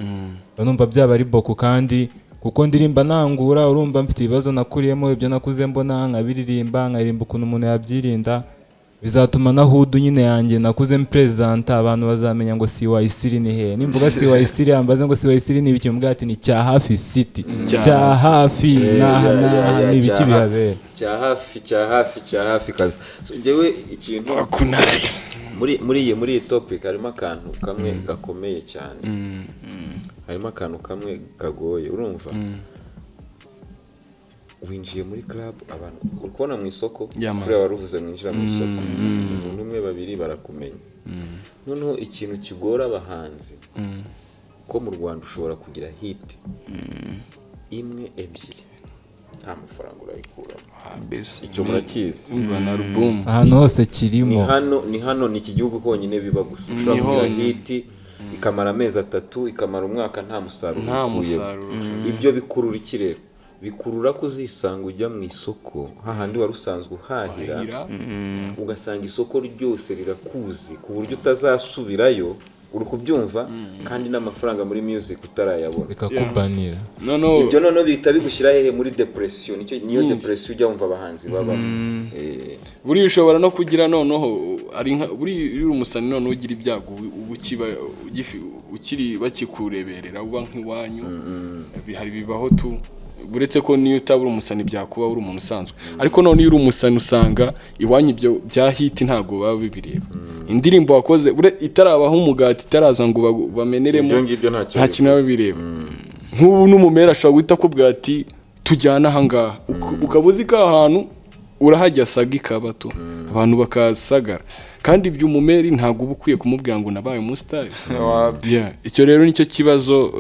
E: mba numva byaba ari boku. Kandi kuko ndirimba nangura, urumva mfite ibibazo nakuriyemo, ibyo nakuze mbona nkabiririmba, nkaririmba ukuntu umuntu yabyirinda, bizatuma na hood nyine yanjye nakuze mperezanta, abantu bazamenya ngo CY ni he. Nimvuga CY yambaze ngo CY ni ibiki, mbwira ati ni cya hafi city, cya hafi n'aha n'aha ni ibiki bihabera.
D: Cya hafi, cya hafi, cya hafi kabisa. So, njyewe ikintu muri iyi topic harimo akantu kamwe gakomeye cyane, harimo akantu kamwe kagoye. Urumva winjiye muri club, abantu uri kubona mu isoko,
C: Yeah, man.
D: kuriya wari uvuze mwinjira mu isoko, umuntu umwe, babiri barakumenya. Noneho ikintu kigora abahanzi ko mu Rwanda ushobora kugira hit imwe, ebyiri, nta mafaranga urayikuramo.
F: Mbese.
D: Icyo murakizi?
C: Umva na album.
E: Ahantu hose
D: Ni
E: kirimo.
D: hano, ni hano, ni iki gihugu konyine biba gusa. Ushobora
C: Ni
D: kugira
C: honyine.
D: hit ikamara amezi 3, ikamara umwaka, nta musaruro
C: Nta
D: ukuyemo.
C: musaruro.
D: Ibyo bikurura iki rero? Bikurura ko uzisanga ujya mu isoko hahandi wari usanzwe uhahira,
C: Uhahira.
D: ugasanga isoko ryose rirakuzi ku buryo utazasubirayo. Uri kubyumva? Kandi n'amafaranga muri music utarayabona.
E: Bikakubanira.
C: Noneho
D: Ibyo noneho bihita bigushyira hehe? Muri depression. Nicyo niyo depression ujya wumva abahanzi babamo.
C: Buriya ushobora no kugira noneho ari nka buriya uri umusani, noneho ugira ibyago uba Ukiri bakikureberera, uba nk'iwanyu, bihari, bibaho tu. Uretse ko niyo utaba uri umusani byakuba uri umuntu usanzwe, ariko none iyo uri umusani usanga iwanyu ibyo bya hit ntabwo baba bibireba. Indirimbo wakoze itarabaho umugati, itaraza ngo bameneremo,
D: Ibyo ngibyo ntacyo
C: nta kintu baba
D: bivuze.
C: bireba. Nk'ubu n'umumera ashobora guhita akubwira ati: "Tujyane ahangaha." Ukaba uzi ko aha hantu urahajya saga ikaba tu, abantu bakasagara. Kandi ibyo umumeri ntabwo uba ukwiye kumubwira ngo nabaye umusitari. Yeah, icyo rero nicyo kibazo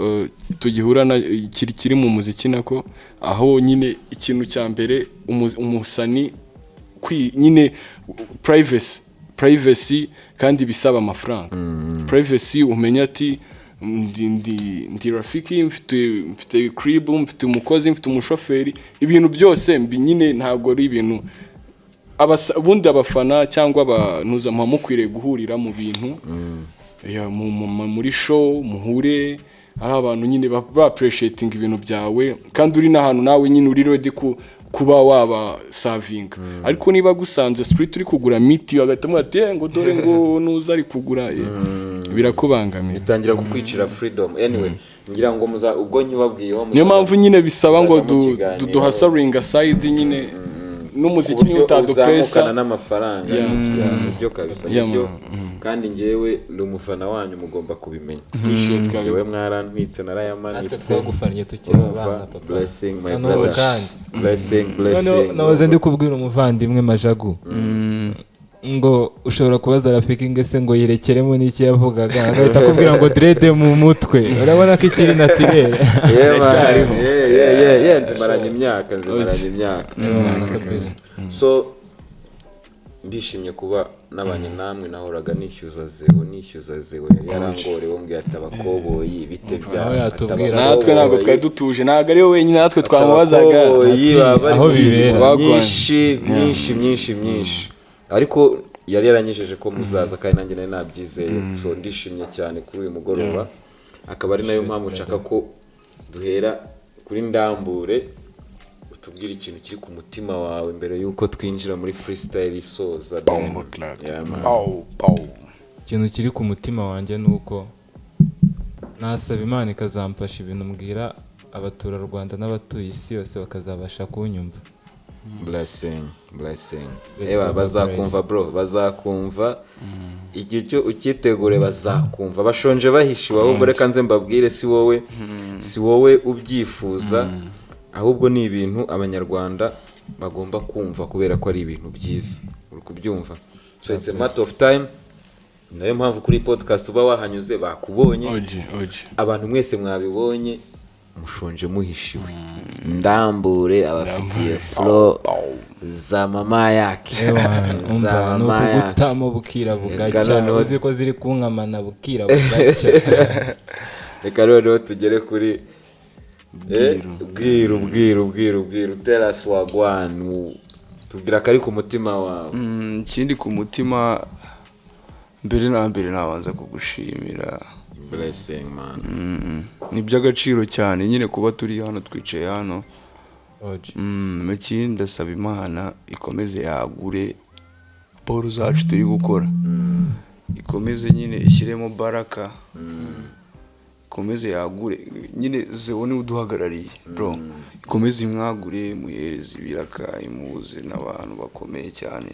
C: tugihura na kiri mu muziki nako, aho nyine ikintu cya mbere umusani nyine privacy, kandi bisaba amafaranga. Privacy, umenya ati ndi Rafiki, mfite crib, mfite umukozi, mfite umushoferi, ibintu byose mbi nyine ntabwo ari ibintu ubundi abafana cyangwa abantuza muba mukwiriye guhurira mu bintu ya, muri show, muhure ari abantu nyine ba appreciating ibintu byawe, kandi uri n'ahantu nawe nyine uri ready kuba waba savinga. Ariko niba gusanze street uri kugura miti, agahita amuha ati: "Eh, ngo dore ngo nuza ari kugura," birakubangamira.
D: Bitangira kukwicira freedom. Anyway, ngira ngo muza ubwo nkibabwiyeho
C: Niyo mpamvu nyine bisaba ngo
D: muzajya mu kiganiro.
C: Duhasaringa side nyine n'umuziki niyo
D: uburyo
C: utadupesa
D: uzamukana n'amafaranga. Nibyo kabisa.
C: Yeah,
D: nibyo
C: man.
D: Kandi njyewe ndi umufana wanyu, mugomba kubimenya.
C: Appreciate kabisa.
D: Njyewe mwarantwitse, narayamanitse.
E: Natwe twagufannye tukiri
D: Urumva?
E: abana, papa.
D: Blessing, my
E: Noneho
D: brother.
E: kandi
D: Blessing,
E: noneho
D: blessing.
E: nahoze ndi kubwira umuvandimwe Majagu ngo ushobora kubaza Rafiki ngo ese ngo yirekeremo n'iki yavugaga, agahita akubwira ngo dread mu mutwe, urabona ko ikiri naturel.
D: Yeah, man. Yeah, nzimaranye imyaka, nzimaranye imyaka. So ndishimye kuba nabanye namwe. Nahoraga nishyuza Zeo, nishyuza Zeo, yari yarangorewe, mbwira ati abakoboyi bite bya
E: Aho yatubwira.
C: Natwe ntabwo twari dutuje, ntabwo ari we wenyine, natwe twamubazaga.
D: Abakoboyi
E: Ati,
D: baba bari
E: aho
D: mu
E: bibera.
D: mirimo
C: Wagwan.
D: myinshi myinshi myinshi myinshi, ariko yari yaranyijeje ko muzaza, kandi nanjye nari nabyizeye. So ndishimye cyane kuri uyu mugoroba, akaba ari nayo mpamvu nshaka ko duhera kuri Ndambure, utubwire ikintu kiri ku mutima wawe mbere y'uko twinjira muri freestyle isoza.
C: Bombo clap.
D: Yeah, man.
F: Pow, pow.
E: Ikintu kiri ku mutima wanjye ni uko nasaba Imana ikazamfasha ibintu mbwira abaturarwanda n'abatuye isi yose bakazabasha kunyumva.
D: Blessing, blessing.
E: Blessing
D: Eba
E: over.
D: Bazakumva bro, bazakumva. Igihe cyo ucyitegure, bazakumva bashonje bahishiwe. Ahubwo reka nze mbabwire, si wowe ubyifuza, ahubwo ni ibintu abanyarwanda bagomba kumva kubera ko ari ibintu byiza, uri kubyumva? So it's a matter of time. Nayo mpamvu kuri podcast uba wahanyuze bakubonye.
C: Oji oji.
D: Abantu mwese mwabibonye, mushonje muhishiwe. Ndambure abafitiye flow za mama yake, za
E: Umva, ni
D: mama yake.
E: ukugutamo bukira bugacya.
D: Reka noneho-
E: Uzi ko ziri kunkamana bukira bugacya.
D: Reka noneho tugere kuri Bwiru. Bwiru, Bwiru, Bwiru, tell us wagwan, tubwira akari ku mutima wawe.
F: Ikindi ku mutima, mbere na mbere nabanza kugushimira.
D: Blessing, man.
F: Ni iby'agaciro cyane nyine kuba turi hano, twicaye hano.
E: Oji.
F: Ikindi ndasaba Imana ikomeze yagure boro zacu turi gukora, ikomeze nyine ishyiremo baraka, ikomeze yagure nyine Zeo niwe uduhagarariye bro, ikomeze imwagure, imuhereze ibiraka, imuhuze n'abantu bakomeye cyane,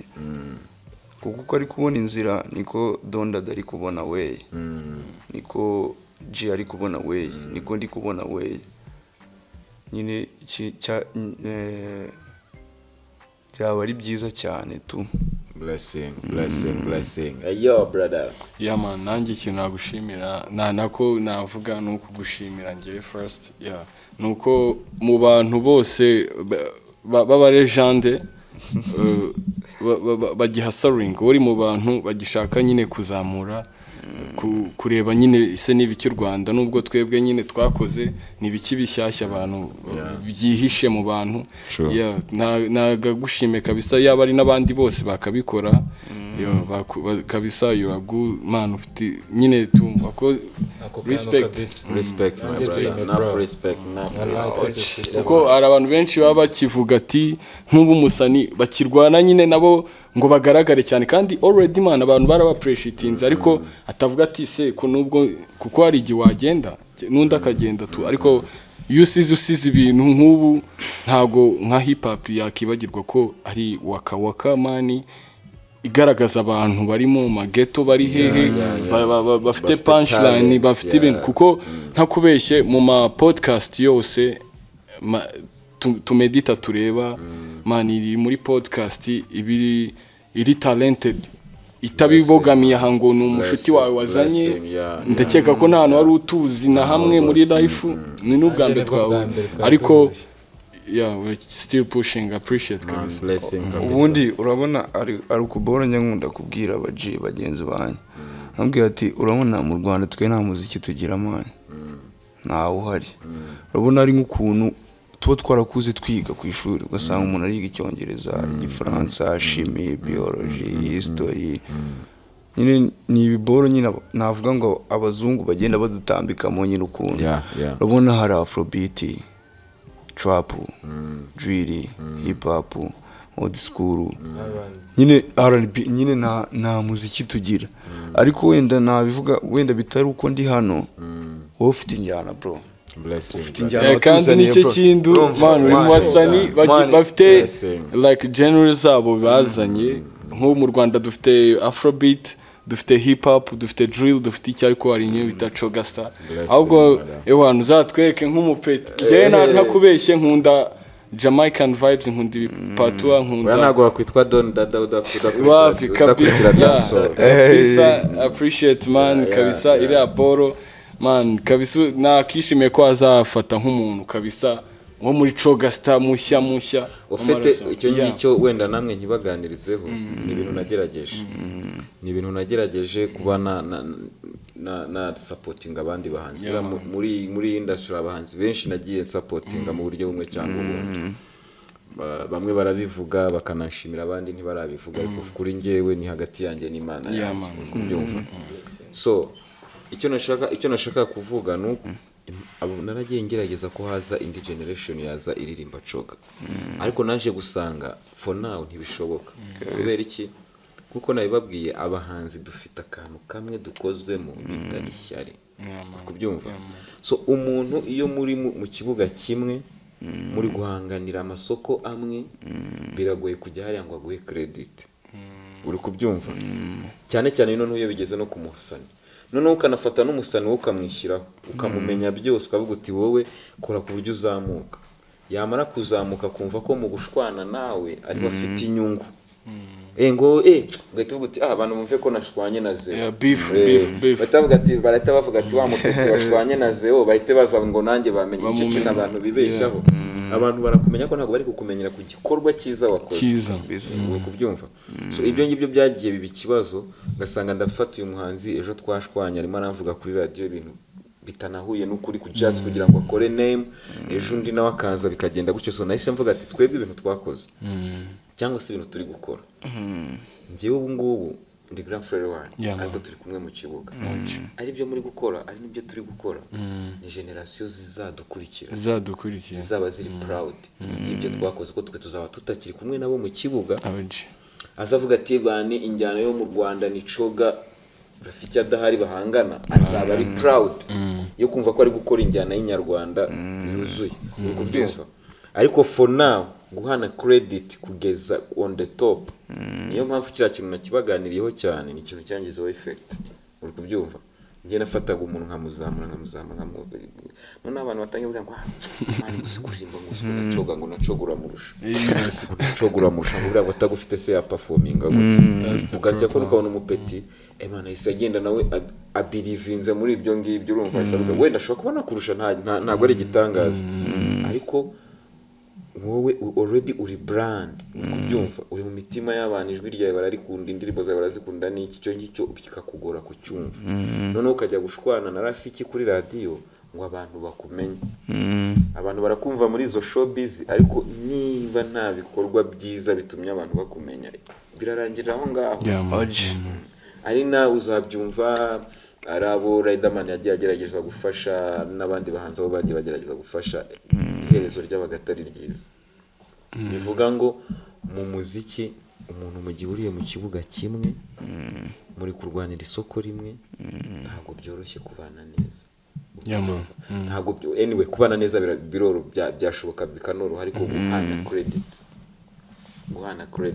F: kuko uko ari kubona inzira niko Dondad ari kubona way, niko G ari kubona way, niko ndi kubona way nyine byaba ari byiza cyane tu.
D: Blessing, blessing, blessing. Ayo brother.
C: Yeah man, nanjye ikintu nagushimira na nako navuga ni ukugushimira njyewe first. Yeah, ni uko mu bantu bose b'aba legend bagihasaringa, uri mu bantu bagishaka nyine kuzamura, kureba nyine ese n'ibiki u Rwanda, nubwo twebwe nyine twakoze, ni ibiki bishyashya abantu byihishe mu bantu.
D: True.
C: Yeah, nagagushime kabisa, yaba ari n'abandi bose bakabikora. Yo, kabisa you are good man, ufite nyine tumva ko
E: Ako kantu
C: Respect.
E: kabisa.
D: Respect, my
E: Nanjye
D: brother.
E: zime,
D: Enough
E: bro.
D: respect, enough
E: Wallahi,
D: respect.
E: twese dufite
C: Kuko hari abantu benshi baba bakivuga ati nk'ubu umusani bakirwana nyine nabo ngo bagaragare cyane, kandi already man abantu barabapreciatinze, ariko atavuga ati se ko nubwo, kuko hari igihe wagenda n'undi akagenda tu, ariko iyo usize ibintu nk'ubu, ntago nka hip hop yakibagirwa ko ari Waka Waka man igaragaza abantu bari mu mageto, bari hehe, bafite
D: Bafite
C: punchline,
D: talent,
C: bafite ibintu, kuko ntakubeshye mu ma podcast yose tumedita tureba, man iri muri podcast ibiri iri talented, itabibogamiye aha ngo ni umushuti wawe wazanye.
D: Blessing, yeah.
C: Ndakeka ko nta hantu wari utuzi na hamwe muri
D: rwose,
C: life, ni n'ubwa mbere
E: Nanjye nibwo bwa
C: twahuye,
E: mbere twari
C: ariko
E: duhuye.
C: yeah, we're still pushing. Appreciate
D: Man,
C: kabisa.
D: blessing kabisa.
F: Ubundi urabona ari ukubora, njya nkunda kubwira abaji bagenzi banjye, ambwira ati urabona mu Rwanda twe nta muziki tugira man, ntawe uhari. Urabona ari nk'ukuntu tuba twarakuze twiga ku ishuri, ugasanga umuntu ariga Icyongereza, Igifaransa, chimie, biology, history, nyine ni ibiboro nyine navuga ngo abazungu bagenda badutambikamo nyine ukuntu. Urabona hari afrobeat, trap, drill, hip hop, old school nyine, R&B nyine, nta muziki tugira. Ariko wenda nabivuga wenda bitari uko ndi hano, wowe ufite injyana bro.
D: Blessing,
F: Ufite
D: brother.
F: injyana
C: Eh, kandi
F: watuzaniye,
C: nicyo
F: bro.
C: kintu
F: Urumva?
C: man uri mu
F: Man,
C: basani
F: man,
C: bafite
D: Blessing.
C: like genre zabo bazanye. Nk'ubu mu Rwanda dufite afrobeat, dufite hip hop, dufite drill, dufite icyo, ariko hari niyo bita coga star.
D: Blessing,
C: Ahubwo
D: brother.
C: ewana uzatwereke nk'umupeti. Njyewe ntakubeshye nkunda Jamaican vibes, nkunda ibipatuwa,
D: Oya,
C: nkunda
D: ntabwo wakwitwa Don Dada
C: wapi
D: udakurikira
C: kabisa, yeah,
D: dancehall.
C: kabisa, appreciate man. Kabisa, iriya boro man kabisa nakishimiye ko azafata nk'umuntu kabisa nko muri coga star mushya mushya
D: Ufite
C: w'amaraso.
D: icyo ngicyo wenda namwe ntibaganirizeho, ni ibintu nagerageje kuba na supporting abandi bahanzi. Buriya muri iyi industry abahanzi benshi nagiye supportinga mu buryo bumwe cyangwa ubundi. Bamwe barabivuga bakanashimira, abandi ntibarabivuga, ariko kuri njyewe ni hagati yanjye n'Imana yanjye,
C: man.
D: uri kubyumva. So icyo nashaka kuvuga ni uko naragiye ngerageza ko haza indi generation yaza iririmba coga, ariko naje gusanga for now ntibishoboka. Kubera iki? Kuko nabibabwiye, abahanzi dufite akantu kamwe dukozwemo bita ishyari. Uri kubyumva? So umuntu iyo muri mu kibuga kimwe, muri guhanganira amasoko amwe, biragoye kujya hariya ngo aguhe credit. Uri kubyumva? Cyane cyane noneho iyo bigeze no ku musani, noneho ukanafata n'umusani wowe ukamwishyiraho, ukamumenya byose, ukavuga uti wowe kora ku buryo uzamuka. Yamara kuzamuka akumva ko mu gushwana nawe ariho afite inyungu. Ngo ugahita uvuga uti ah, abantu bumve ko nashwanye na Zeo.
C: Yeah, beef, beef, beef.
D: Bahita bavuga ati, barahita bavuga ati wa mupeti washwanye na Zeo, bahite baza ngo nanjye bamenye icyo
C: Bamumenye.
D: kintu. Abantu bibeshyaho, abantu barakumenya ko ntabwo bari kukumenyera ku gikorwa cyiza wakoze.
C: Cyiza.
D: Uri kubyumva? So ibyo ngibyo byagiye biba ikibazo, ugasanga ndafata uyu muhanzi ejo twashwanye, arimo aramvuga kuri radiyo ibintu bitanahuye n'ukuri ku jazz kugira ngo akore name, ejo undi nawe akaza, bikagenda gutyo. So nahise mvuga ati twebwe ibintu twakoze cyangwa se ibintu turi gukora, njyewe ubu ngubu ndi grand frère wanyu,
C: Yeah,
D: ariko
C: man.
D: turi kumwe mu kibuga, ari byo muri gukora, ari n'ibyo turi gukora, ni generasiyo zizadukurikira
C: Zizadukurikira.
D: zizaba ziri proud y'ibyo twakoze, ko twe tuzaba tutakiri kumwe nabo mu kibuga.
C: Abaji.
D: Azavuga ati bani injyana yo mu Rwanda ni coga, Rafiki adahari bahangana, azaba ari proud yo kumva ko ari gukora injyana y'inyarwanda yuzuye. Uri kubyumva? Ariko for now guhana credit kugeza on the top, niyo mpamvu kiriya kintu nakibaganiriyeho cyane, ni ikintu cyangizeho effect. Uri kubyumva? Njye nafataga umuntu nkamuzamura, nkamuzamura, noneho abantu batangiye bavuga ngo ah man, uzi kuririmba, ngo uzi kudacoga, ngo nacoga uramurusha, ngo nacoga uramurusha, ngo buriya ngo atagufite se yaperforminga gute? Ugajya ko ukabona umupeti Imana ahise agenda nawe abirivinze muri ibyo ngibyo. Urumva ahise avuga wenda ashobora kuba nakurusha, ntabwo ari igitangaza, ariko wowe already uri brand. Uri kubyumva? Uri mu mitima y'abantu, ijwi ryawe bararikunda, indirimbo zawe barazikunda, n'iki, icyo ngicyo kikakugora kucyumva. Noneho ukajya gushwana na Rafiki kuri radiyo ngo abantu bakumenye, abantu barakumva muri izo showbiz, ariko niba nta bikorwa byiza bitumye abantu bakumenya, birarangirira aho ngaho.
C: Yeah, man.
D: Ari nawe uzabyumva. Ari abo Riderman yagiye agerageza gufasha n'abandi bahanzi abo bagiye bagerageza gufasha, iherezo ryabaga atari ryiza. Bivuga ngo mu muziki, umuntu mu gihe uriye mu kibuga kimwe, muri kurwanira isoko rimwe, ntabwo byoroshye kubana neza.
C: Yeah, man.
D: Ntabwo anyway, kubana neza byashoboka, bikanoroha, ariko guhana credit,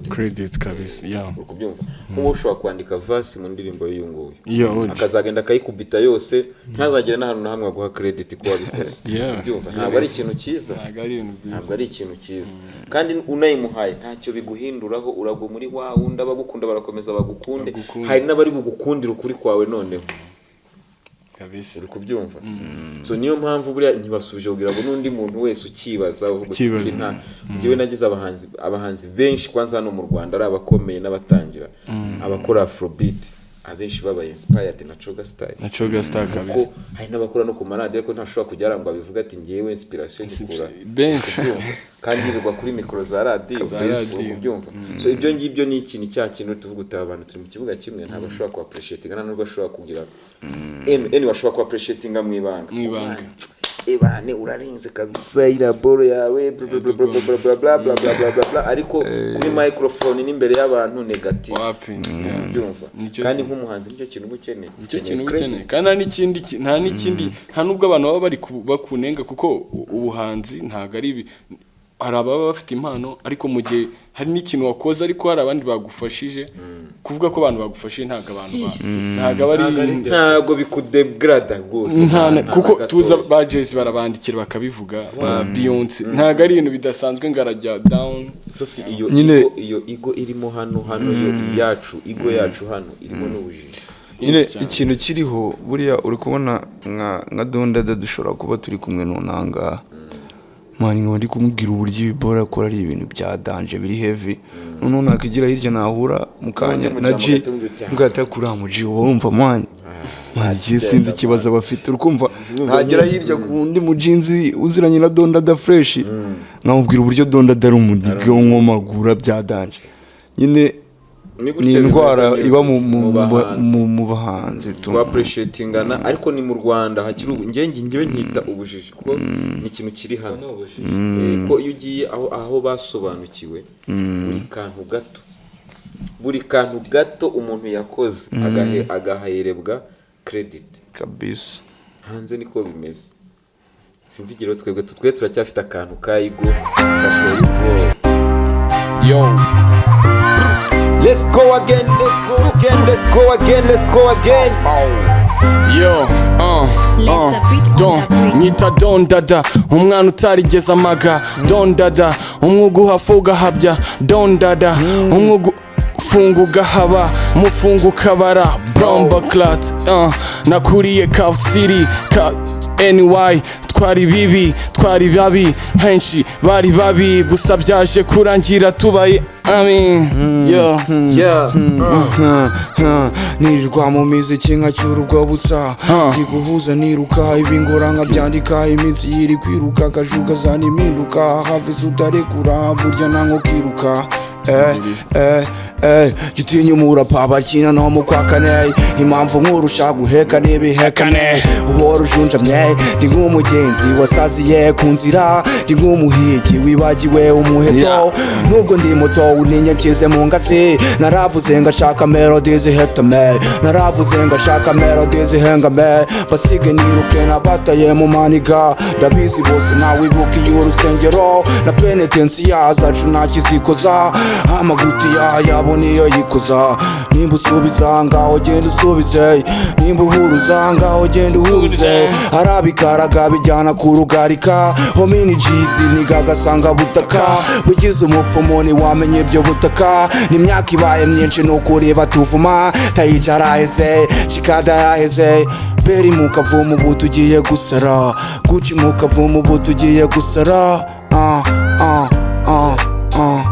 C: Credit kabisa, yeah.
D: Uri kubyumva? Nk'ubu ushobora kwandika verse mu ndirimbo y'uyu nguyu,
C: Yeah, OG.
D: akazagenda akayikubita yose, ntazagire n'ahantu na hamwe aguha credit ko wabikoze. Kubyumva? Ntabwo ari ikintu cyiza.
C: Ntabwo ari ibintu byiza.
D: Ntabwo ari ikintu cyiza, kandi unayimuhaye ntacyo biguhinduraho. Uragwa muri wa wundi, abagukunda barakomeza bagukunde.
C: Bagukunde.
D: Hari n'abari bugukundira ukuri kwawe noneho.
C: Kabisa.
D: Uri kubyumva? So niyo mpamvu buriya ntibasubije kugira ngo n'undi muntu wese ukibaza uvuga uti,
C: Ukibaza.
D: "Okay, nta njyewe nagize abahanzi benshi kwanza hano mu Rwanda, ari abakomeye n'abatangira, abakora afrobeat, abenshi babaye inspired na Coga Style."
C: Na Coga Star kabisa.
D: Kuko hari n'abakora no ku maradiyo, ariko ntashobora kujya arangwa bivuga ati ngewe inspiration nyikura
C: Benshi.
D: kubyumva, kandi yirirwa kuri mikoro za radiyo.
C: Za
D: Uri
C: radiyo.
D: kubyumva? So ibyo ngibyo ni ikintu cya kintu tuvuga uti aba bantu turi mu kibuga kimwe, ntabwo ashobora ku appreciatinga, nta nubwo ashobora kugira anyway, ashobora ku appreciatinga mu ibanga.
C: Mu ibanga.
D: Ebane, urarenze kabisa, iriya boro yawe, bla bla bla bla bla bla bla bla bla bla bla bla, ariko kuri microphone n'imbere y'abantu negative.
C: Wapi. Yeah.
D: Byumva?
C: Nicyo
D: Kandi nk'umuhanzi nicyo kintu uba ukeneye.
C: Nicyo kintu uba
D: Credit.
C: ukeneye, kandi nta n'ikindi nta n'ikindi, nta n'ubwo abantu baba bari bakunenga, kuko ubuhanzi ntabwo ari ibi. Hari ababa bafite impano, ariko mu gihe hari n'ikintu wakoze ariko hari abandi bagufashije, kuvuga ko abantu bagufashije ntabwo abantu ntabwo aba ari
D: Ntabwo bikudegrada rwose.
C: Nta kuko
D: na
C: tuza
D: gatoya.
C: ba Jay-Z barabandikira bakabivuga, ba Beyonce, ntabwo ari ibintu bidasanzwe ngo arajya down.
D: So si iyo
F: Nyine-
D: ego, iyo ego irimo hano yo yacu, ego yacu hano irimo n'ubujiji.
F: Nyine
C: Cyane.
F: ikintu kiriho buriya, uri kubona nka Dondada, dushobora kuba turi kumwe nonanga, man, nkaba ndi kumubwira uburyo ibibora akora ari ibintu bya danger, biri heavy, noneho nakigira hirya nahura mu kanya
D: N'undi
F: na
D: mujama
F: G
D: ugahita umubwira uti,
F: mbwira kuri mu G, uba wumva, man, igihe sinzi ikibazo aba afite. Uri kumva? Nagera hirya ku wundi mujinzi uziranye na Dondada fresh, nkamubwira uburyo Dondada ari umuniga w'inkomagura bya danger nyine.
D: Ni gutya
F: Ni indwara
D: bimeze
F: iba
D: music,
F: mu
D: mu bahanzi.
F: mu bahanzi tu.
D: Twaappreciatingana, ariko ni mu Rwanda hakiri ubu njyewe nkita ubujiji, kuko ni ikintu kiri hano. Ko iyo ugiye aho basobanukiwe, buri kantu gato umuntu yakoze agaherebwa credit.
F: Kabisa.
D: Hanze niko bimeze. Sinzi igihe rero twebwe twe turacyafite akantu ka ego gateye ubwoba.
C: Yo.
D: Let's go again, let's go again, let's go again, let's go again.
C: Yo,
H: Let's beat on
C: Don,
H: the beat.
C: nyita Don Dada, umwana utarigeze amaga, Don Dada, umwuga uhafa ugahabya, Don Dada, umwuga funga ugahaba, mufunga ukabara, Bromba Clat, nakuriye Kav City, ka NY, twari bibi, twari babi, henshi bari babi, gusa byaje kurangira tubaye, I mean, yo.
D: Yeah.
F: Nirirwa mu miziki nkacyura busa, ndi guhuza niruka ibingora nkabyandika, iminsi yiri kwiruka, akajuga zana impinduka, havise utarekura burya nanko kiruka, eh eh eh, jya utinya umurapa bakina no mu kwa kane, impamvu nkurusha guheka n'ibihekane, uhora ujunjamye, ndi nk'umugenzi wasaziye ku nzira, ndi nk'umuhigi wibagiwe umuheto, nubwo ndi muto uninyakize mu ngasi, naravuze ngashaka melody zihetame, naravuze ngashaka melody zihengame, basige niruke nabataye mu maniga, ndabizi bose nawibukiye urusengero na penetensiya zacu ntakizikoza, amagutiya yabo niyo yikoza, nimba usubiza ngaho genda usubize, nimba uhuruza ngaho genda uhuruze, arabikaraga bijyana ku rugarika, homini jizi niga agasanga butaka bugize umupfumu ntiwamenye ibyo butaka, n'imyaka ibaye myinshi nukuri batuvuma, tayica araheze, shikada araheze, beri mu kavumu ubu tugiye gusara, guci mu kavumu ubu tugiye gusara, ah ah ah ah.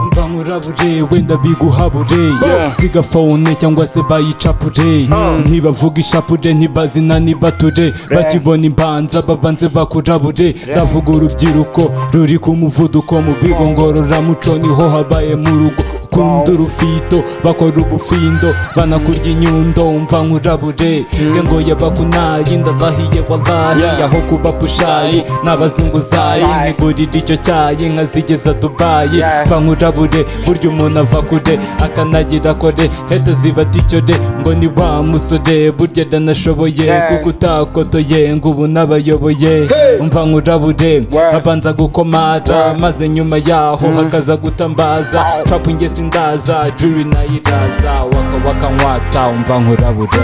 B: Umva nkurabure, wenda biguhabure.
C: Yeah.
B: Siga phone cyangwa se bayicapure, ntibavuga ishapure, ntibazina nibature, bakibona imbanza babanze bakurabure. Ndavuga urubyiruko ruri ku muvuduko mu bigo ngororamuco, niho habaye mu rugo.
E: Bakunda urufito, bakora ubufindo, banakurya inyundo. Umva nkurabure ngo yabakunayi, ndalahiye wallahi. Aho kuba pushayi n'abazunguzayi, nkigurira icyo cyayi nkazigeza Dubayi. Mva nkurabure, burya umuntu ava kure akanagira kore. Heta ziba ticyore ngo ni wa musore, burya ndanashoboye kuko utakotoye ngo ubu n'abayoboye. Umva nkurabure, babanza gukomara maze nyuma yaho hakaza gutambaza. Trap ngese ndaza, juri nayiraza, waka waka nkwatsa. Umva nkurabure.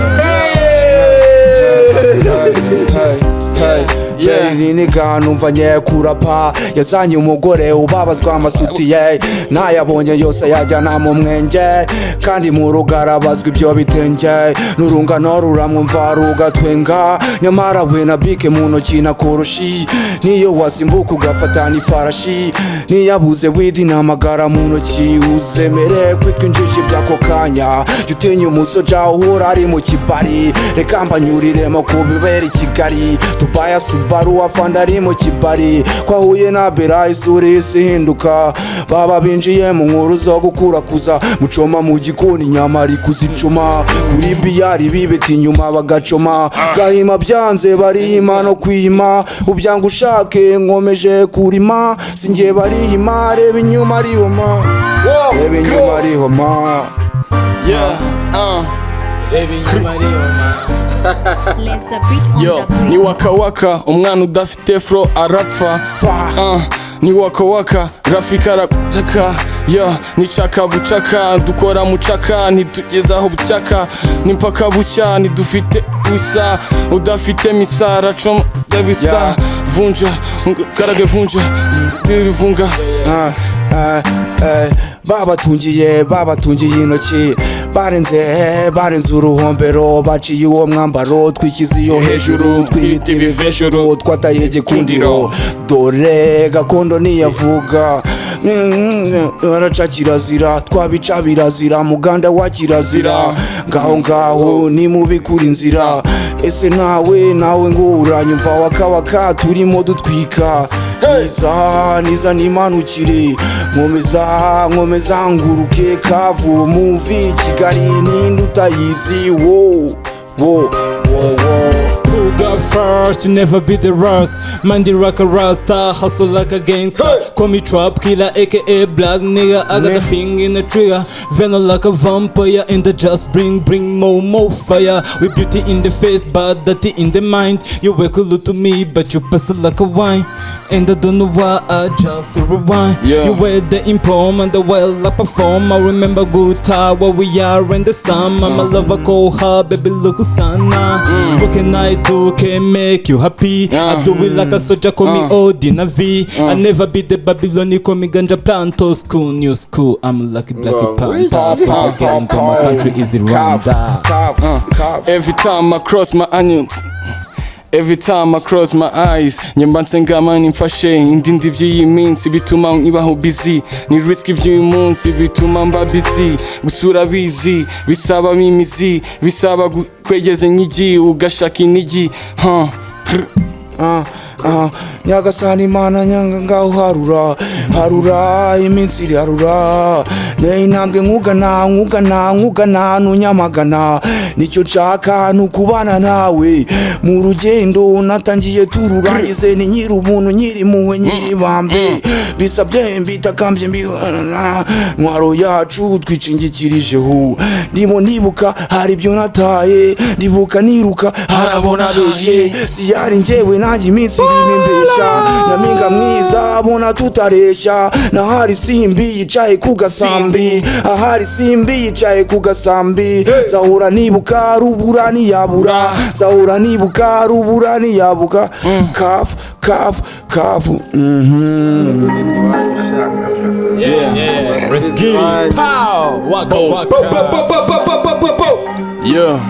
C: Yeah.
A: Niniga numva nyekurapa yazanye umugore ubabazwa amasutiye, ntayabonye yose yajyana mu mwenge, kandi mu rugarabazwa ibyo bitenge n'urungano ruramwumva rugatwenga. Nyamara we na bike mu ntoki na koroshi, niyo wasimbuka ugafatana ifarashi, niyabuze widi n'amagara mu ntoki, uzemere kwitwa injiji by'ako kanya. Jya utinya umusoja uhora ari mu kibari, reka mbanyuriremo ku bibera i Kigali. Tubaya Subaru afanda ari mu kibari, ko ahuye na Bera isura isi ihinduka. Baba binjiye mu nkuru zo gukurakuza, mucoma mu gikoni inyama ari kuzicuma, kuri biyari bibeta inyuma bagacoma. Gahima byanze barihima no kwihima, ubyanga ushake nkomeje kurima, sinjye barihima. Reba inyuma arihoma, reba inyuma arihoma.
C: Yeah.
E: Reba inyuma ariyo.
H: Let's beat on
C: Yo,
H: the beat.
C: ni waka waka, umwana udafite fro arapfa.
A: Fa.
C: Ni waka waka, Rafika aracaka. Yo, ni caka bucaka, dukora mucaka, ntitugeze aho bucaka, ni mpaka bucya, ntidufite busa, udafite misara coma bisa. Vunja, karage vunja, bivunga.
A: Ah, ah, eh, babatungiye intoki, barenze uruhombero, baciye uwo mwambaro, twishyize iyo hejuru, twiyita ibivejuru, twataye gikundiro, dore gakondo ntiyavuga. Baraca kirazira, twabica birazira, muganda wa kirazira, ngaho ngaho nimubikura inzira. Ese nawe ngo uranyumva? Wakawaka turimo dutwika, niza niza nimanukire, nkomeza nkomeza nguruke. Kavu muvi Kigali ninde utayizi? Wo wo wo wo.
E: Who got first, you never be the worst. Mandy rock a rasta, hustle like a gangster. Call me trap killer, aka black nigga. I got a thing in the trigger, venom like a vampire. And I just bring more, more fire. With beauty in the face, but dirty in the mind. You were cool to me, but you pass it like a wine. And I don't know why I just rewind. You were the improm and the well I perform. I remember good time where we are in the summer. My lover call her, baby look sana. What can I do? Can make you happy? I do it like a soldier, call me Odin V. I never be the Babylon, you call me Ganja Planto. School, new school, I'm lucky black panther. Again, but my country is Rwanda.
A: Kavu kavu.
C: Every time I cross my onions, Every time I cross my eyes, nyemba nsenga nimfashe indindi. By'iyi minsi bituma nkibaho busy, ni risk by'uyu munsi bituma mba busy. Gusura bizi bisaba imizi, bisaba kwegeza inyigi ugashaka inigi, huh. Kr.
A: Ah, ah, Nyagasani Imana nyanga, ngaho harura harura iminsi iri harura ne intambwe nkugana nkugana nkugana nunyamagana. Nicyo nshaka ni ukubana nawe mu rugendo natangiye tururangize. Ni nyiri ubuntu, nyiri impuhwe, nyiri ibambe, bisabye mbitakambye mbihana ntwaro yacu twicingikirijeho. Ndimo nibuka hari ibyo nataye, ndibuka niruka harabona beshe siyari njyewe nanjye iminsi irimo imbesha. Nyampinga mwiza abona tutareshya, nahari simbi yicaye ku gasambi, ahari simbi yicaye ku gasambi. Nzahora nibuka rubura niyabura, nzahora nibuka rubura niyabuka. Kafu kafu kafu.
C: Yeah.
E: Let's get it. Pow! Waka waka.
C: Yeah.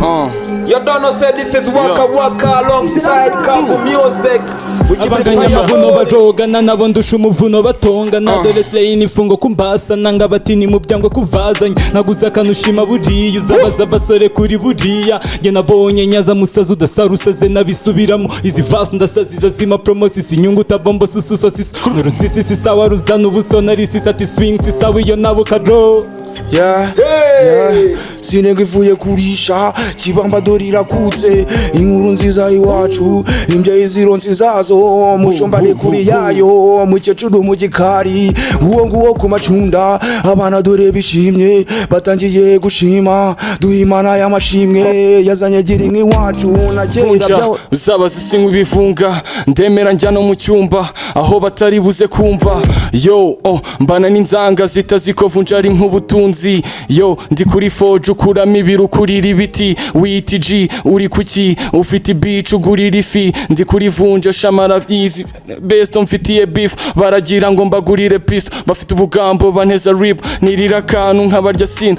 D: You don't know say this is Waka Waka alongside Kavu Music. We keep it
B: abanganya
D: fire.
B: amabuno bajogana nabo ndusha umuvuno batongana dore slay nifungo kumbasa nanga bati ni mu byangwe kuvazanya naguze akanushima buriya uzabaza abasore kuri buriya njye nabonye nyaza musazi udasarusaze nabisubiramo izi vasi ndasaziza zima promosisi inyungu utabombo sususosisi n'urusisi sisawa ruzana ubusona risisi ati swing sisawa iyo nabo karo.
A: Yeah, yeah. Sinenga ivuye kurisha kibamba dore irakutse inkuru nziza iwacu imbyeyi zironsi zazo mushumba ari kuri yayo mukecuru mu gikari nguwo nguwo ku macunda abana dore bishimye batangiye gushima duha Imana y'amashimwe yazanye gira inka iwacu na kera
C: Vunja
A: byaho
C: zaba zisinywa ibivunga ndemera njya no mu cyumba aho batari buze kumva yo, oh, mbana n'inzanga zitaziko vunja ari nk'ubutunzi yo ndi kuri foje ukuramo ibiro ukurira ibiti wita G uri kuki ufite ibicu ugurira ifi ndi kuri vunja shamara easy best mfitiye beef baragira ngo mbagurire pisto bafite ubugambo banteza rip nirira akantu nkabarya sin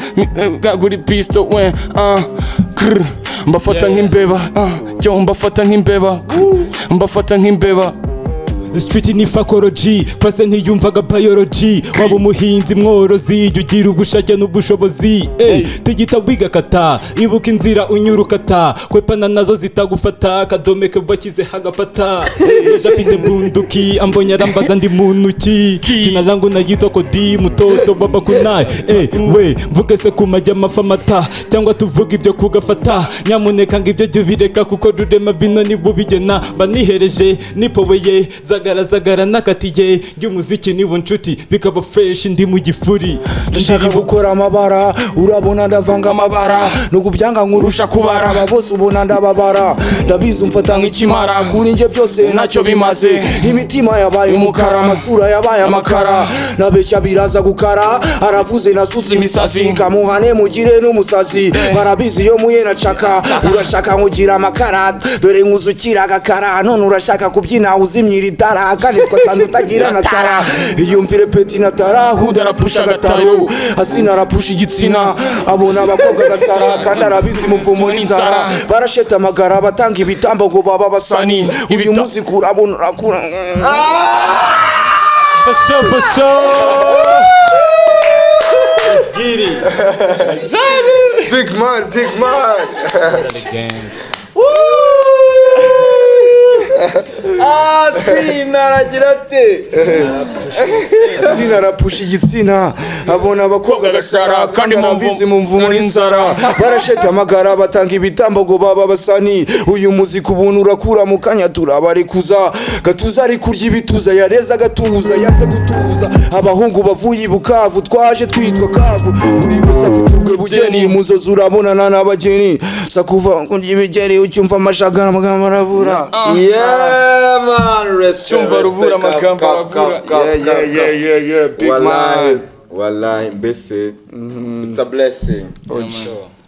C: gagura pisto we krr, mbafata nk'imbeba, yo mbafata nk'imbeba, mbafata nk'imbeba.
B: Street ni fakology classe ntiyumvaga biology waba umuhinzi mworozi jya ugira ubushake n'ubushobozi, ey tigita wiga kata ibuka inzira unyura ukata kwepana nazo zitagufata kadomeke bashyize hagapata yaje afite bunduki ambonye arambaza ndi muntu ki jina langu nayitwa Kodi mutoto baba kunai, ey we mvuge se ku majya amafi amata cyangwa tuvuge ibyo kugafata nyamuneka ngo ibyo jya ubireka kuko rurema bino nibubigena mba nihereje nipoweye zagara zagara nakatiye ry'umuziki nibo nshuti bikaba fresh ndi mu gifuri.
A: Ndashaka gukora amabara urabona ndavanga amabara nukubyanga nkurusha kubara aba bose ubona ndababara ndabizi umfata nk'ikimara kuri njye byose ntacyo bimaze imitima yabaye umukara amasura yabaye amakara nabeshya biraza gukara aravuze nasutse imisazi kamuhane mugire n'umusazi barabizi iyo muye na caka urashaka nkugira amakara dore nkuzukira agakara none urashaka kubyina uzimyira itara kandi twasanze utagira na tara iyumvire peti na tara huda arapusha agataro asina arapusha igitsina abona abakobwa agasara kandi arabizi mu mvumo n'inzara barasheta amagara batanga ibitambo ngo baba basani uyu munsi kurabona urakura.
B: For sure, for sure. Let's get it.
F: Big man, big man.
D: Ah, sinaragira ate.
A: Asina arapusha igitsina abona abakobwa agasara kandi arabizi mu mvumo n'inzara barasheta amagara batanga ibitambo ngo baba basani uyu muziki ubuntu urakura mu kanya turabarekuza gatuza ari kurya ibituza yareza agatuza yanze gutuza abahungu bavuye i Bukavu twaje twitwa kavu buri wese afite ubwe bugeni mu nzozi urabonana n'abageni sakuva ngo ndya ibigeri ucyumva amashagara amagambo arabura.
D: Yeah man, respect.
C: Cyumva rubura amagambo arabura.
F: Yeah, yeah, yeah, yeah, yeah, big
D: Wallahi,
F: man.
D: wallahi mbese it's a blessing.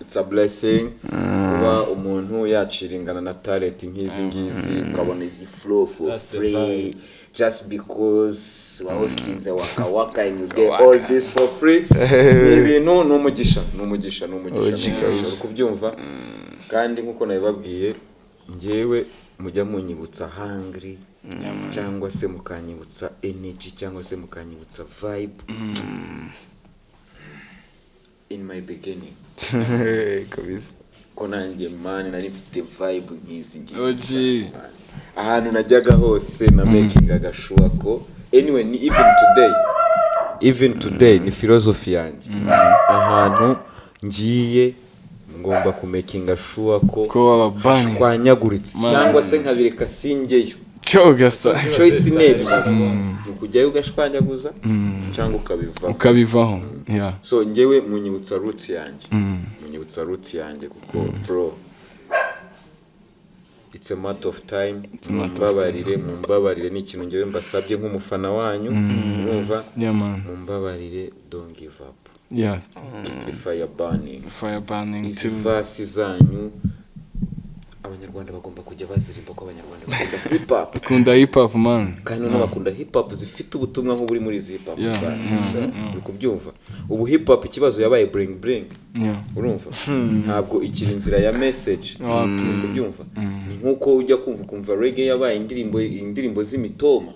D: It's a blessing kuba umuntu yacira ingana na talent nk'izi ngizi ukabona izi flow for
E: That's the
D: free
E: vibe.
D: just because wa hostinze Waka Waka and you get all this for free. Ni ibintu ni umugisha ni umugisha ni umugisha ni umugisha uri kubyumva kandi nkuko nabibabwiye njyewe mujya munyibutsa hungry cyangwa se mukanyibutsa energy cyangwa se mukanyibutsa vibe in my beginning
F: Kabisa.
D: ko nanjye man nari mfite vibe nk'izi ngizi
C: OG.
D: man. Ahantu najyaga hose na makingaga sure ko anyway ni even today ni philosophy yanjye ahantu ngiye ngomba kumakinga sure ko
C: Ko baba bani
D: shwanyaguritse
C: Man.
D: cyangwa se nkabireka singeyo.
C: Cyo gasa
D: Choice ni ebyiri ni ukujyayo ugashwanyaguza cyangwa ukabivaho
C: ukabivaho yeah.
D: So njyewe munyibutsa roots yanjye munyibutsa roots yanjye kuko bro it's a matter of time mumbabarire mumbabarire ni ikintu njyewe mbasabye nk'umufana wanyu urumva
C: Yeah, man.
D: mumbabarire don't give up.
C: Yeah.
D: Keep the fire burning.
C: Fire burning
D: Izi
C: till
D: vasi zanyu Abanyarwanda bagomba kujya bazirimba, ko Abanyarwanda bakunda hip hop.
C: Bakunda hip hop, man.
D: Kandi noneho bakunda hip hop zifite ubutumwa nk'uburi muri izi hip hop zanyu. Uri kubyumva? Ubu hip hop ikibazo yabaye bling bling. Urumva, ntabwo ikiri inzira ya message.
C: Wapi.
D: Uri kubyumva? Ni nk'uko ujya kumva ukumva reggae yabaye indirimbo z'imitoma.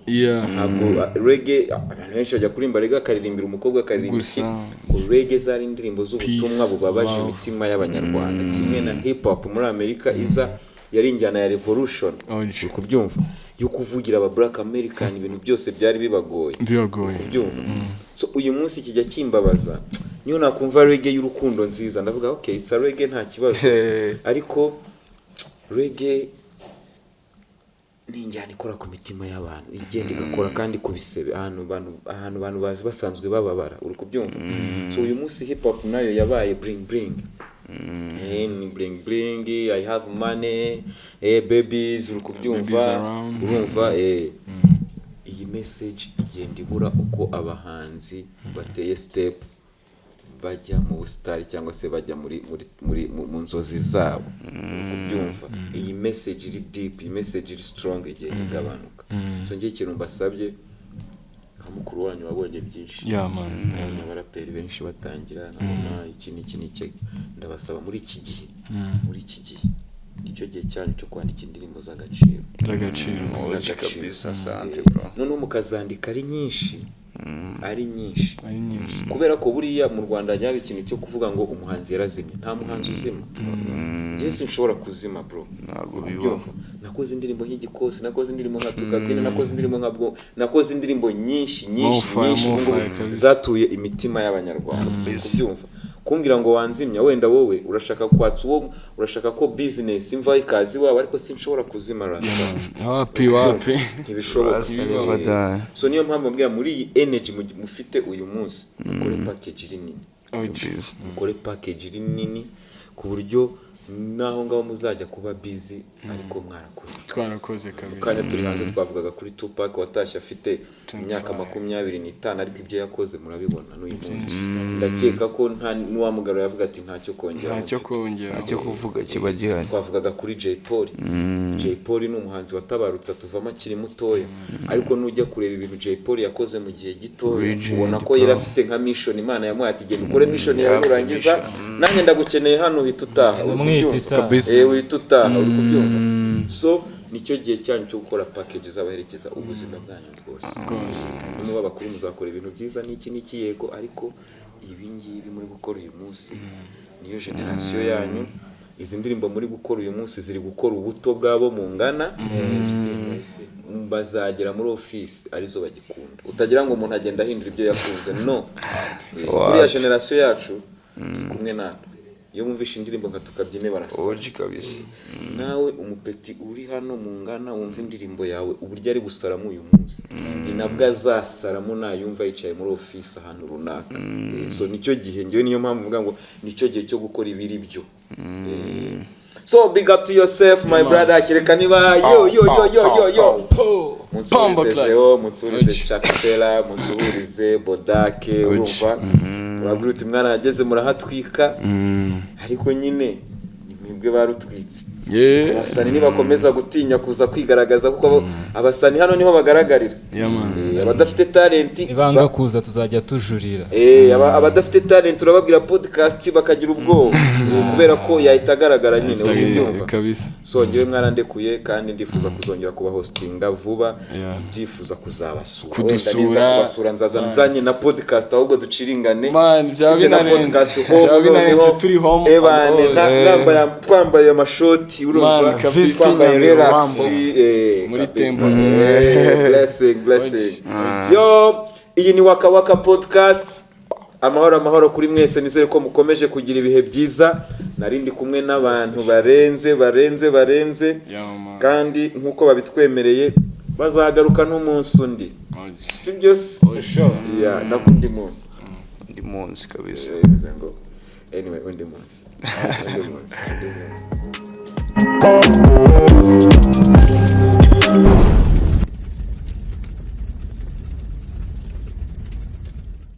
D: Ntabwo reggae, abantu benshi bajya kuririmba reggae akaririmbira umukobwa, akaririmba iki.
C: Gusa.
D: Ngo reggae zari indirimbo z'ubutumwa
C: Peace,
D: bubabaje
C: love.
D: imitima y'Abanyarwanda, kimwe na hip hop muri Amerika iza yari injyana ya revolution.
C: Oje.
D: Uri kubyumva? Yo kuvugira aba Black American, ibintu byose byari bibagoye.
C: Biragoye.
D: Kubyumva? So uyu munsi kijya kimbabaza, niyo nakumva reggae y'urukundo nziza, ndavuga okay, it's a reggae, nta kibazo, ariko reggae ni injyana ikora ku mitima y'abantu, igenda igakora kandi ku bisebe, ahantu abantu bazi basanzwe bababara. Uri kubyumva? So uyu munsi hip hop nayo yabaye bling bling. Ni bling bling, I have money, babies, uri kubyumva?
C: Babies around.
D: Urumva, iyi message igenda ibura uko abahanzi bateye step bajya mu busitari cyangwa se bajya muri mu nzozi zabo. Uri kubyumva? Iyi message iri deep, iyi message iri strong igenda igabanuka. So ngiye ikintu mbasabye nka mukuru wanyu wabonye byinshi,
C: Yeah, man.
D: nabonye abaraperi benshi batangira, nkabona iki n'iki n'iki, ndabasaba muri iki gihe nicyo gihe cyanyu cyo kwandika indirimbo z'agaciro.
C: Z'agaciro.
F: Oji.
D: Z'agaciro.
F: Kabisa, asante, bro.
D: Noneho mukazandika ari nyinshi, ari nyinshi.
C: Ari nyinshi.
D: Kubera ko buriya mu Rwanda hajya haba ikintu cyo kuvuga ngo umuhanzi yarazimye. Nta muhanzi uzima. Njye sinshobora kuzima, bro.
F: Ntabwo
D: Uri
F: bibaho.
D: kubyumva? Nakoze indirimbo nk'igikosi, nakoze indirimbo nka Tukabyina, nakoze indirimbo nka bwo, nakoze indirimbo nyinshi nyinshi
C: More fire,
D: nyinshi
C: more
D: ubu ngubu
C: fire kabisa.
D: zatuye imitima y'Abanyarwanda. Uri kubyumva? Kumbwira ngo wanzimya, wenda wowe urashaka kwatsa uwo, urashaka ko business imva ikaza iwawe, ariko sinshobora kuzima, rasta.
C: Wapi, wapi.
D: Ntibishoboka.
F: Rasta never die.
D: So niyo mpamvu mbwira, muri iyi energy mufite uyu munsi, mukore package iri nini.
C: Oji.
D: Mukore package iri nini ku buryo naho ngaho muzajya kuba busy ariko mwarakoze.
C: Twarakoze kabisa.
D: Kanya turi hanze twavugaga kuri Tupac watashye afite imyaka
C: 25.
D: 25, ariko ibyo yakoze murabibona n'uyu munsi. Ndakeka ko nta n'uwamugarura yavuga ati ntacyo kongera.
C: Ntacyo kongera.
F: Ntacyo kuvuga kiba gihari.
D: Twavugaga kuri Jay Polly. Jay Polly ni umuhanzi watabarutse atuvamo akiri mutoya, ariko nujya kureba ibintu Jay Polly yakoze mu gihe gitoya,
F: Legend,
D: ubona ko yari
F: bro.
D: afite nka mission Imana yamuhaye, ati genda ukore mission yawe,
F: Yari afite
D: nurangiza
F: mission.
D: nanjye ndagukeneye hano, uhita utaha. Uri
E: Umwita
D: kubyumva?
E: itaha.
F: Kabisa.
D: Uhita utaha. Uri kubyumva? So nicyo gihe cyanyu cyo gukora package izabaherekeza ubuzima bwanyu bwose.
C: Rwose.
D: Nuba bakuru muzakora ibintu byiza n'iki n'iki, yego, ariko ibi ngibi muri gukora uyu munsi niyo generation yanyu. Izi ndirimbo muri gukora uyu munsi ziri gukora ubuto bwabo mungana, bazagera muri office arizo bagikunda. Utagira ngo umuntu agenda ahindura ibyo yakunze, no. Buriya generation yacu iri kumwe natwe. Iyo bumvishe indirimbo nka Tukabyine barasa.
F: Oji kabisa.
D: Nawe umupeti uri hano mungana, wumva indirimbo yawe uburyo ari gusaramo uyu munsi, ni nabwo azasaramo nayumva yicaye muri office ahantu runaka. So nicyo gihe, ngewe niyo mpamvu mvuga ngo nicyo gihe cyo gukora ibiri byo. So big up to yourself, my brother. Kereka niba yo yo yo yo yo yo.
C: Pamba
D: Munsurize
C: clap.
D: Zeo, munsurize
C: Oji.
D: Chakfela, munsurize Bodake. Urumva, urabwira uti mwana yageze murahatwika, ariko nyine ni mwebwe barutwitse. Abasani nibakomeza gutinya kuza kwigaragaza, kuko abasani hano niho bagaragarira.
C: Yeah, man.
D: Abadafite talent
E: Nibanga kuza tuzajya tujurira.
D: Abadafite talent urababwira podcast bakagira ubwoba. Kubera ko yahita agaragara nyine. Uri kubyumva?
C: Kabisa.
D: So ngewe mwarandekuye kandi ndifuza kuzongera kubahostinga vuba. Ndifuza kuzabasura.
C: Kudusura.
D: Wenda niza kubasura nzaza nzanye na podcast, ahubwo duciringane.
C: Man, byaba
D: Mfite na
C: binarenze.
D: podcast home,
C: Byaba binarenze
D: noneho,
C: turi home.
D: ebane, twambaye amashoti, urumva,
C: Man, kabisa.
D: twambaye relax,
C: Muri
D: kabisa.
C: temple.
D: Blessing, blessing. Yo, iyi ni Waka Waka Podcast. Amahoro, amahoro kuri mwese. Nizere ko mukomeje kugira ibihe byiza. Nari ndi kumwe n'abantu barenze, barenze, barenze.
C: Yeah, man.
D: Kandi nk'uko babitwemereye bazagaruka n'umunsi undi, si byo se?
C: Oh, sure.
D: Yeah, nakundi munsi.
F: Undi munsi kabisa.
D: Bivuze ngo anyway, undi munsi, undi munsi, undi munsi.